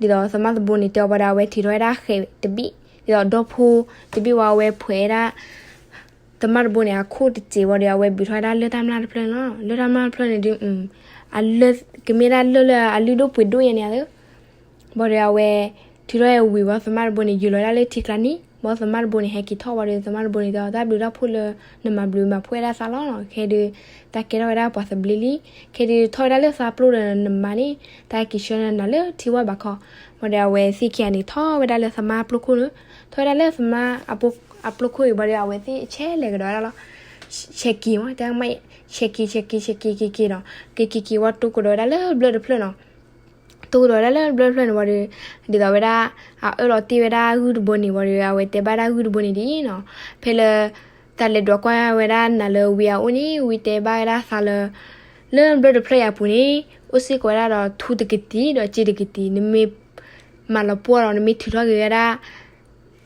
ဒ်သိးသမၣ်တဘိန့ၣ်တဲအီၤဘၣ်ဒီး အဝဲထုးထီၣ်ဝဲဒၣ်ဃဲးတဘ့ၣ်, ဒ်သိးဒီဖိတဘ့ၣ်ဝံၤ အဝဲဖှဲးဝဲဒၣ် သမၣ်တဘိန့ၣ် အခိၣ်တစဲးဘၣ်ဒီး အဝဲဘုးထီၣ်ဝဲဒၣ်လၢတၢ်မျၢ်တဖျၢၣ်န့ၣ်လီၤ. လၢတၢ်မျၢ်တဖျၢၣ်န့ၣ်ဒီး ကမ့ၢ်ဒၣ်လၢၢ်လၢအလုၢ်ဒိၣ်ပှ့ၤဒိၣ်ယဲန့ၣ်ဧါ. ဘၣ်ဒီးအဝဲ ထုးထီၣ်ဝဲဝံၤဘၣ် သမၣ်တဘိန့ၣ် ယူၤလီၤဝဲဒၣ်လၢထံကျါန့ၣ်, ဘၣ်သမၣ်တဘိန့ၣ် ဟဲက့ၤထီၣ်ဘၣ်ဒီး သမၣ်တဘိန့ၣ်တဲအီၤ တၢ်ဘျုးတၢ်ဖှိၣ်လၢ နမၤဘျုးမၤဖှိၣ်ဝဲဒၣ်သးလီၤ. ခဲဒုး တၢ်ကဲထီၣ်ဝဲဒၣ်ပှၤသဘျ့လံ. ခဲဒုးထီၣ်ဝဲဒၣ်လၢသးပျိၢ်ဒီးနမါန့ၣ် တၢ်က့ၤဆှၢနၤလၢထံဝၣ်ဘးခီ. ဘၣ်ဒီးအဝဲသ့ၣ်ခံဂၤန့ၣ် ထီၣ်ဝဲဒၣ်လၢသမၣ်အပျိၢ်ခိၣ်န့ၣ်, ထီၣ်ဝဲဒၣ်လၢသမၣ်အပျိၢ်ခိၣ်အံၤဘၣ်ဒီး အဝဲသ့ၣ်ဆဲးလဲၤကဒီးဝဲဒၣ်လီၤ. ဆဲးက့ၤမး တၢ်ကမၣ် ဆဲးက့ၤ ဆဲးက့ၤ ဆဲးက့ၤ က့ၤက့ၤနီၤ, က့ၤက့ၤက့ၤဝံၤ တိၢ်ကဒီးဝဲဒၣ်လၢဘျၢၣ်တဖျၢၣ်နီၤ. တိၢ်ကဒီးဝဲဒၣ်လၢဘျၢၣ်တဖျၢၣ်န့ၣ်ဝံၤဒီး ဒ်သိးဝဲဒၣ် အအၢၣ်လီၤတ့ၢ်ဝဲဒၣ်ဂုၢ်တဘိန့ၣ်ဝံၤဒီး အဝဲတဲဘၣ်ဒၣ်ဂုၢ်တဘိန့ၣ်ဒ်အံၤနီၤ, ဖဲလၢ သးလဲၤဒွးကွၢ်ဝဲဒၣ်နၤလၢဝံအအိၣ်န့ၣ် ဝံတဲဘၣ်ဝဲဒၣ်သးလၢ လၢဘျၢၣ်တဖျၢၣ်အံၤအပူၤန့ၣ် အိၣ်စ့ၢ်ကီးဝဲဒၣ်ဒီးထူတကတံာ်ဒီးစ့တကတံာ်, နမ့ၢ်မၤလီၤပှီၢ်ဒီး နမ့ၢ်ထုးထီၣ်က့ၤဝဲဒၣ်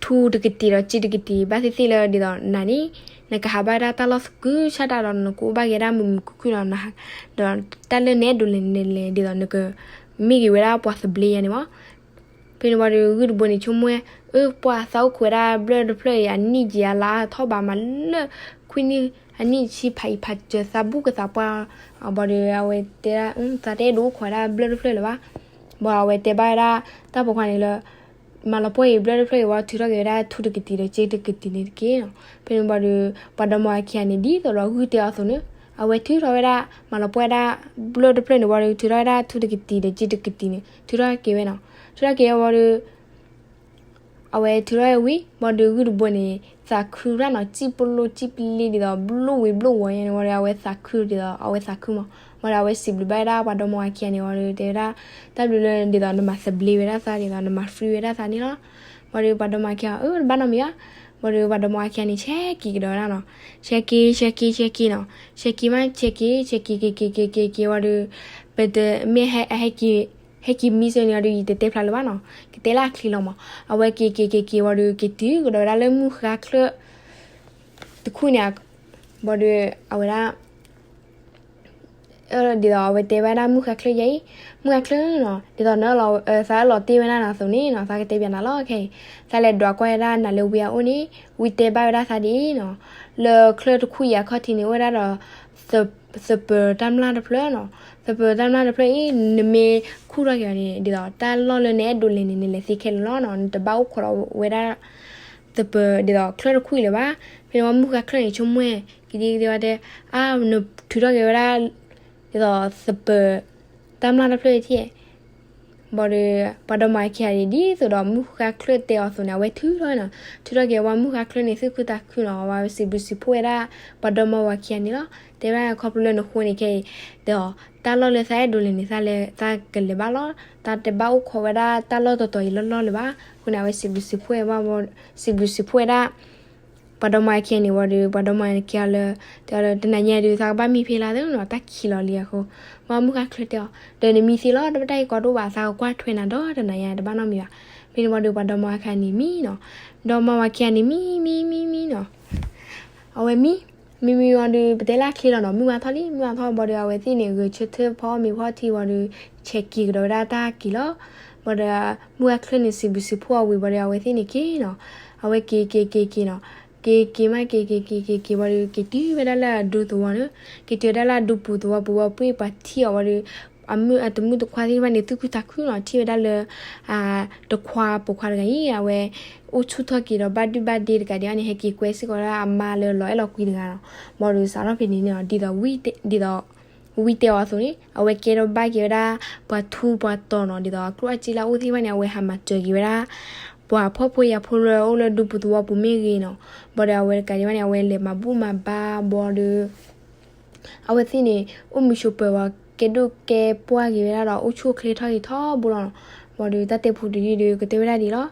ထူတကတံာ်ဒီးစ့တကတံာ် ဘၣ်သ့ၣ်သ့ၣ်လၢဒ်သိးနၤန့ၣ် နကဟးဘၣ်ဝဲဒၣ်တၢ်လီၢ်သကုၤဆးဒးဒီး နကအိၣ်ဘၣ်က့ၤဝဲဒၣ်မုာ်မုာ်ခုၣ်ခုၣ်ဒီး ဒီးတၢ်လၢနအဲၣ်ဒိးလဲၤလဲၤလဲၤ ဒ်သိးနကမ့ၢ်က့ၤဝဲဒၣ်ပှၤသဘျ့ယဲန့ၣ်မး. ဖဲန့ၣ်ဝံၤဒီး ဂုၢ်တဘိန့ၣ်ဆိကမိၣ်ဝဲ, အၢ ပှၢ်သးအိၣ်ခိးဝဲဒၣ်ဘျၢၣ်တဖျၢၣ်အံၤ အနံၣ်က့ၤအလါထီၣ်ဘးမးလၢ ခွံနံၣ်အနံၣ်ဆံဖးအံၤဖးစၢၤသးဘူးကသးပှၢ်, ဘၣ်ဒီးအဝဲတဲဒၣ် သးတအဲၣ်ဒိးအိၣ်ခိးဝဲဒၣ်ဘျၢၣ်တဖျၢၣ်လၢၤဘၣ်. ဘၣ်ဒီးအဝဲတဲဘၣ်ဝဲဒၣ် တၢ်ပိာ်ခွါန့ၣ်လၢ မၤလီၤပှီၢ်အံၤဘျၢၣ်တဖျၢၣ်အံၤဝံၤ ထုးထီၣ်က့ၤဝဲဒၣ်ထူတကတံၤဒီး စ့တကတံၤန့ၣ်တက့ၢ်နီၤ. ဖဲန့ၣ်ဝံၤဒီး ပှၤဒီမါဝၤခံဂၤန့ၣ် ဒ်သိးဒီးဂုၢ်တဲအီၤအသိးန့ၣ် အဝဲထုးထီၣ်ဝဲဒၣ် မၤလီၤပှီၢ်ဝဲဒၣ်ဘျၢၣ်တဖျၢၣ်န့ၣ်ဝံၤဒီး ထုးထီၣ်ဝဲဒၣ်ထူတကတံၤဒီး စ့တကတံၤန့ၣ် ထုးထီၣ်က့ၤဝဲနီၤ. ထုးထီၣ်က့ၤဝံၤဒီး အဝဲထုးထီၣ်ဝံၤ ဘၣ်ဒီးဂုၢ်တဘိန့ၣ် သးခုရၣ်နီၤ, စံၣ်ပလိၣ်စံၣ်ပလ့ၢ်ဒ်သိး ဘျိၣ်ဝံၤဘျိၣ်ဝီၤညါန့ၣ်ဝံၤဒီး အဝဲသးခုဒ်သိး အဝဲသးခုမး. ဘၣ်ဒီးအဝဲစံးဘျုးဘၣ်ဝဲဒၣ်ပှၤဒီမါဝၤခံဂၤန့ၣ်ဝံၤဒီး တဲဝဲဒၣ် တၢ်ဘျုးလၢဒ်သိးနမၤသဘျ့ဝဲဒၣ်သးဒ်သိး နမၤ free ဝဲဒၣ်သးန့ၣ်လီၤ. ဘၣ်ဒီးပှၤဒီမါဝၤခံဂၤ အၢ တဘၣ်နီတမံၤဘၣ်. ဘၣ်ဒီးပှၤဒီမါဝၤခံဂၤန့ၣ် ဆဲးက့ၤကဒီးဝဲဒၣ်နီၤ, ဆဲးက့ၤ ဆဲးက့ၤ ဆဲးက့ၤနီၤ, ဆဲးက့ၤမး ဆဲးက့ၤ ဆဲးက့ၤ က့ၤက့ၤ က့ၤက့ၤ က့ၤက့ၤဝံၤဒီး ပတမ့ၢ်ဟဲ ဟဲက့ၤ ဟဲက့ၤမံစၢၤန့ၣ်ဝံၤဒီး ယတတဲဖျါလၢၤဘၣ်နီၤ, ကတဲလၢအချ့လီၤမး. အဝဲက့ၤက့ၤက့ၤက့ၤဝံၤဒီး က့ၤတုၤကဒီးဝဲဒၣ်လၢမုၢ်ဃါချၢၣ်တခူၣ်န့ၣ် ဘၣ်ဒီး အဝဲဒၣ် ဒ်သိးအဝဲတဲဘၣ်ဒၣ်မုၢ်ဃါချၢၣ်ယဲအံၤ, မုၢ်ဃါချၢၣ်နီၤ, ဒ်သိးနအၢၣ်လီၤ သးအၢၣ်လီၤတ့ၢ်ဝဲဒၣ်နၤအသိးန့ၣ်နီၤ, သးကတဲပၠးနၤလီၤ. ခဲအံၤ သးလဲၤဒွးကွၢ်ဝဲဒၣ်နၤလၢဝံအအိၣ်န့ၣ်, ဝံတဲဘၣ်ဝဲဒၣ်သးဒ်အံၤနီၤ, လၢချၢၣ်တခူၣ်အံၤအခီၣ်ထံးန့ၣ် အိၣ်ဝဲဒၣ်ဒီး သပၢၤတၢ်မျၢ်တဖျၢၣ်နီၤ, သပၢၤတၢ်မျၢ်တဖျၢၣ်အံၤ နမ့ၢ်ခူၣ်ထီၣ်က့ၤအီၤန့ၣ် ဒ်သိးတၢ်လီၢ်လၢနအဲၣ်ဒိးလဲၤန့ၣ် နလဲၤသ့ခဲလၢာ်လီၤနီၤ, နတဘၣ်အိၣ်ခိးဒီးဝဲဒၣ် သပၢၤဒ်သိးချၢၣ်တခူၣ်အံၤလၢၤဘၣ်. ဖဲန့ၣ်ဝံၤမုၢ်ဃါချၢၣ်န့ၣ် ဆိကမိၣ်ဝဲ ကဒံကဒံဝဲတဲ, အါ နထုးထီၣ်က့ၤဝဲဒၣ် ဒ်သိးသပၢၤတၢ်မျၢ်တဖျၢၣ်အံၤထံၣ် ဘၣ်ဒီး ပှၤဒီမါဝၤခံဂၤန့ၣ် ဒ်သိးဒီးမုၢ်ဃါချၢၣ်တဲအီၤအသိးန့ၣ် အဝဲထုးထီၣ်နီၤ, ထုးထီၣ်က့ၤဝံၤမုၢ်ဃါချၢၣ်န့ၣ် သူၣ်ခုသးခုနီၤ, အဝဲစံးဘျုးစံးဖှိၣ်ဝဲဒၣ် ပှၤဒီမါဝၤခံဂၤန့ၣ်လီၤ. တဲဝဲဒၣ်ခီဖျိလၢနဃိန့ၣ်ခဲအံၤ ဒီးတၢ်လီၢ်လၢသးအဲၣ်ဒိးလဲၤန့ၣ် သးလဲၤ သးကလဲၤဘၣ်လီၤ, သးတဘၣ်အိၣ်ခိးဝဲဒၣ်တၢ်လီၢ်တတီၤအံၤလီၢ်လီၢ်လၢၤဘၣ်. အဃိန့ၣ် အဝဲစံးဘျုးစံးဖှိၣ်ဝဲ စံးဘျုးစံးဖှိၣ်ဝဲဒၣ် ပှၤဒီမါဝၤခံဂၤန့ၣ်ဝံၤဒီး ပှၤဒီမါဝၤခံဂၤလၢ တဲအီၤလၢ တနၤညါဒုး သးကဘၣ်မံဖဲလၢသနီၤ, တၢ်ခံးလီၤလံအဃိ, ဝံၤမုၢ်ဃါချၢၣ်တဲအီၤ, ဒီးနမံသ့လီၤ, တၢ်တၢ်အံၤကီဒိၣ်ဘၣ်, သးကကွၢ်ထွဲနၤဒီးတနၤညါတဘၣ်နီတမံၤဘၣ်. ဖဲန့ၣ်ဝံၤဒီး ပှၤဒီမါဝၤခံဂၤန့ၣ်မံနီၤ, ဒီမါဝၤခံဂၤန့ၣ်မံ မံ မံ မံနီၤ. အဝဲမံ မံမံဝံၤဒီး ပတဲလၢအချ့လီၤနီၤ, မုၢ်ဝါထီၣ်လံ, မုၢ်ဝါထီၣ်ဘၣ်ဒီး အဝဲသ့ၣ်န့ၣ် ဂဲၤဆၢထၢၣ်ဖီအီၣ်မ့ၤဖီထံဝံၤဒီး ဆဲးက့ၤကဒီးဝဲဒၣ်တၢ်က့ၤလီၤ. ဘၣ်ဒီး မုၢ်ဝါချၢၣ်န့ၣ် စံးဘျုးစံးဖှိၣ်အီၤဝံၤဘၣ်ဒီး အဝဲသ့ၣ်န့ၣ်က့ၤနီၤ, အဝဲက့ၤက့ၤက့ၤက့ၤနီၤ, က့ၤက့ၤမး က့ၤက့ၤက့ၤက့ၤက့ၤဝံၤဒီး က့ၤတုၤဝဲဒၣ်လၢအဒူသဝီန့ၣ်, က့ၤတုၤဝဲဒၣ်လၢအဒူပူၤသဝီပူၤ ဝံၤပှၤထံၣ်အီၤဝံၤဒီး အမုၢ်အတမုၢ်တခွါသ့ၣ်တဖၣ်န့ၣ် သူၣ်ခုသးခုနီၤ, ထံၣ်ဝဲဒၣ်လၢ တခွါပိာ်ခွါတဂၤအံၤ အဝဲ အိၣ်ဆူၣ်ထီၣ်က့ၤဒီးဘၣ်ဒုၣ်ဘၣ်ဒ့တကးဒံးဘၣ်န့ၣ် ဟဲက့ၤကွဲစ့ၢ်ကီးဒၣ်အမါလၢလီၤအဲၣ်လီၤကွံတဂၤနီၤ. ဘၣ်ဒီးစးထီၣ်ဖဲန့ၣ်န့ၣ် ဒ်သိး ဒ်သိး ဝံတဲအီၤအသိးန့ၣ် အဝဲကဲထီၣ်ဘၣ်က့ၤဝဲဒၣ် ပှၤထူပှၤတီၤနီၤ, ဒ်သိးအကျိၣ်အစ့လၢအအိၣ်သ့ၣ်တဖၣ်န့ၣ် အဝဲဟးမၤစၢၤက့ၤဝဲဒၣ် ပှၤဖှီၣ်ဖိယာ်ဖိလၢအိၣ်လၢဒူပူၤသဝီပူၤမ့ၢ်ဂ့ၤနီၤ. ဘၣ်ဒီးအဝဲတကးဒံးဘၣ်န့ၣ် အဝဲလဲၤမၤဘူၣ်မၤဘါဘၣ်ဒီး အဝဲသ့ၣ်န့ၣ် အိၣ်မုာ်ဆိးပၢၤဝဲ ကဲဒိၣ်ကဲပှၢ်က့ၤဝဲဒၣ်ဒီး အိၣ်ဆူၣ်အိၣ်ချ့ထီၣ်က့ၤထီဘိလီၤနီၤ. ဘၣ်ဒီးတၢ်တဲပူတယုၢ်ဒီး ကတဲဝဲဒၣ်ဒ်လီၤ.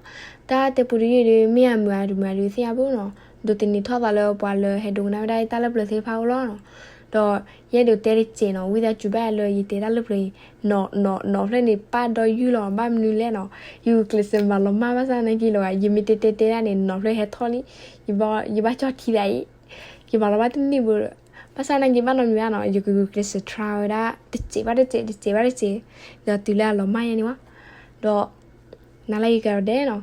တၢ်တဲပူတယုၢ်ဒီး မ့ၢ်အမုာ်အတမုာ်ဒီးသ့ၣ်ညါဘၣ်နီၤ. ဒိးသန့ၤထီၣ်သးလၢပှၤလၢဟဲဒိကနၣ်ဝဲဒၣ်တၢ်လၢပျၢၤသ့ၣ်တဖၣ်အအိၣ်လီၤနီၤ. ဒီးယအဲၣ်ဒိးတဲတစဲးနီၤ, ဝံသးစူၤဘၣ်လၢယတဲတၢ်လၢပျၢၤအံၤ နီၤနီၤနီၤဖျၢၣ်န့ၣ် ပၢ်ဒီယုၢ်လီၤ, ဘၣ်မနုၤလဲၣ်နီၤ, ယဂုာ်ကျဲးစၢးမၤလီၤမၢ်ဘၣ်ဆၣ်နာ်က့လီၤ, ယမ့ၢ်တဲတဲတဲဒၣ်န့ၣ် နီၤဖျၢၣ်ဟဲထီၣ်လံ, ယဘၣ်ကၠီၣ်ထံသးအံၤ, ယမၤလီၤဘၣ်တန့ၢ်ဘၣ်, ဘၣ်ဆၣ်နာ်က့ဘၣ်နီတမံၤဘၣ်နီၤ, ယကဂုာ်ကျဲးစၢး try ဝဲဒၣ် တစဲးဘၣ်တစဲး တစဲးဘၣ်တစဲး, ဒီးတုၤလၢအလီၤမၢ်ယဲန့ၣ်ဝဲ, ဒီး နၤလၢယကဒီးဒဲးနီၤ,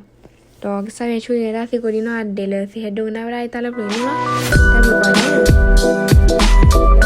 ဒီးကစၢ်ယွၤဆိၣ်ဂ့ၤဝဲဒၣ်သုကိးဒံနီၢ်ဂၤဒဲးလၢသုဟဲဒိကနၣ်ဝဲဒၣ်တၢ်လၢပျၢၤအံၤန့ၣ်လီၤ. တၢ်ဘျုးကိးဂၤဒဲး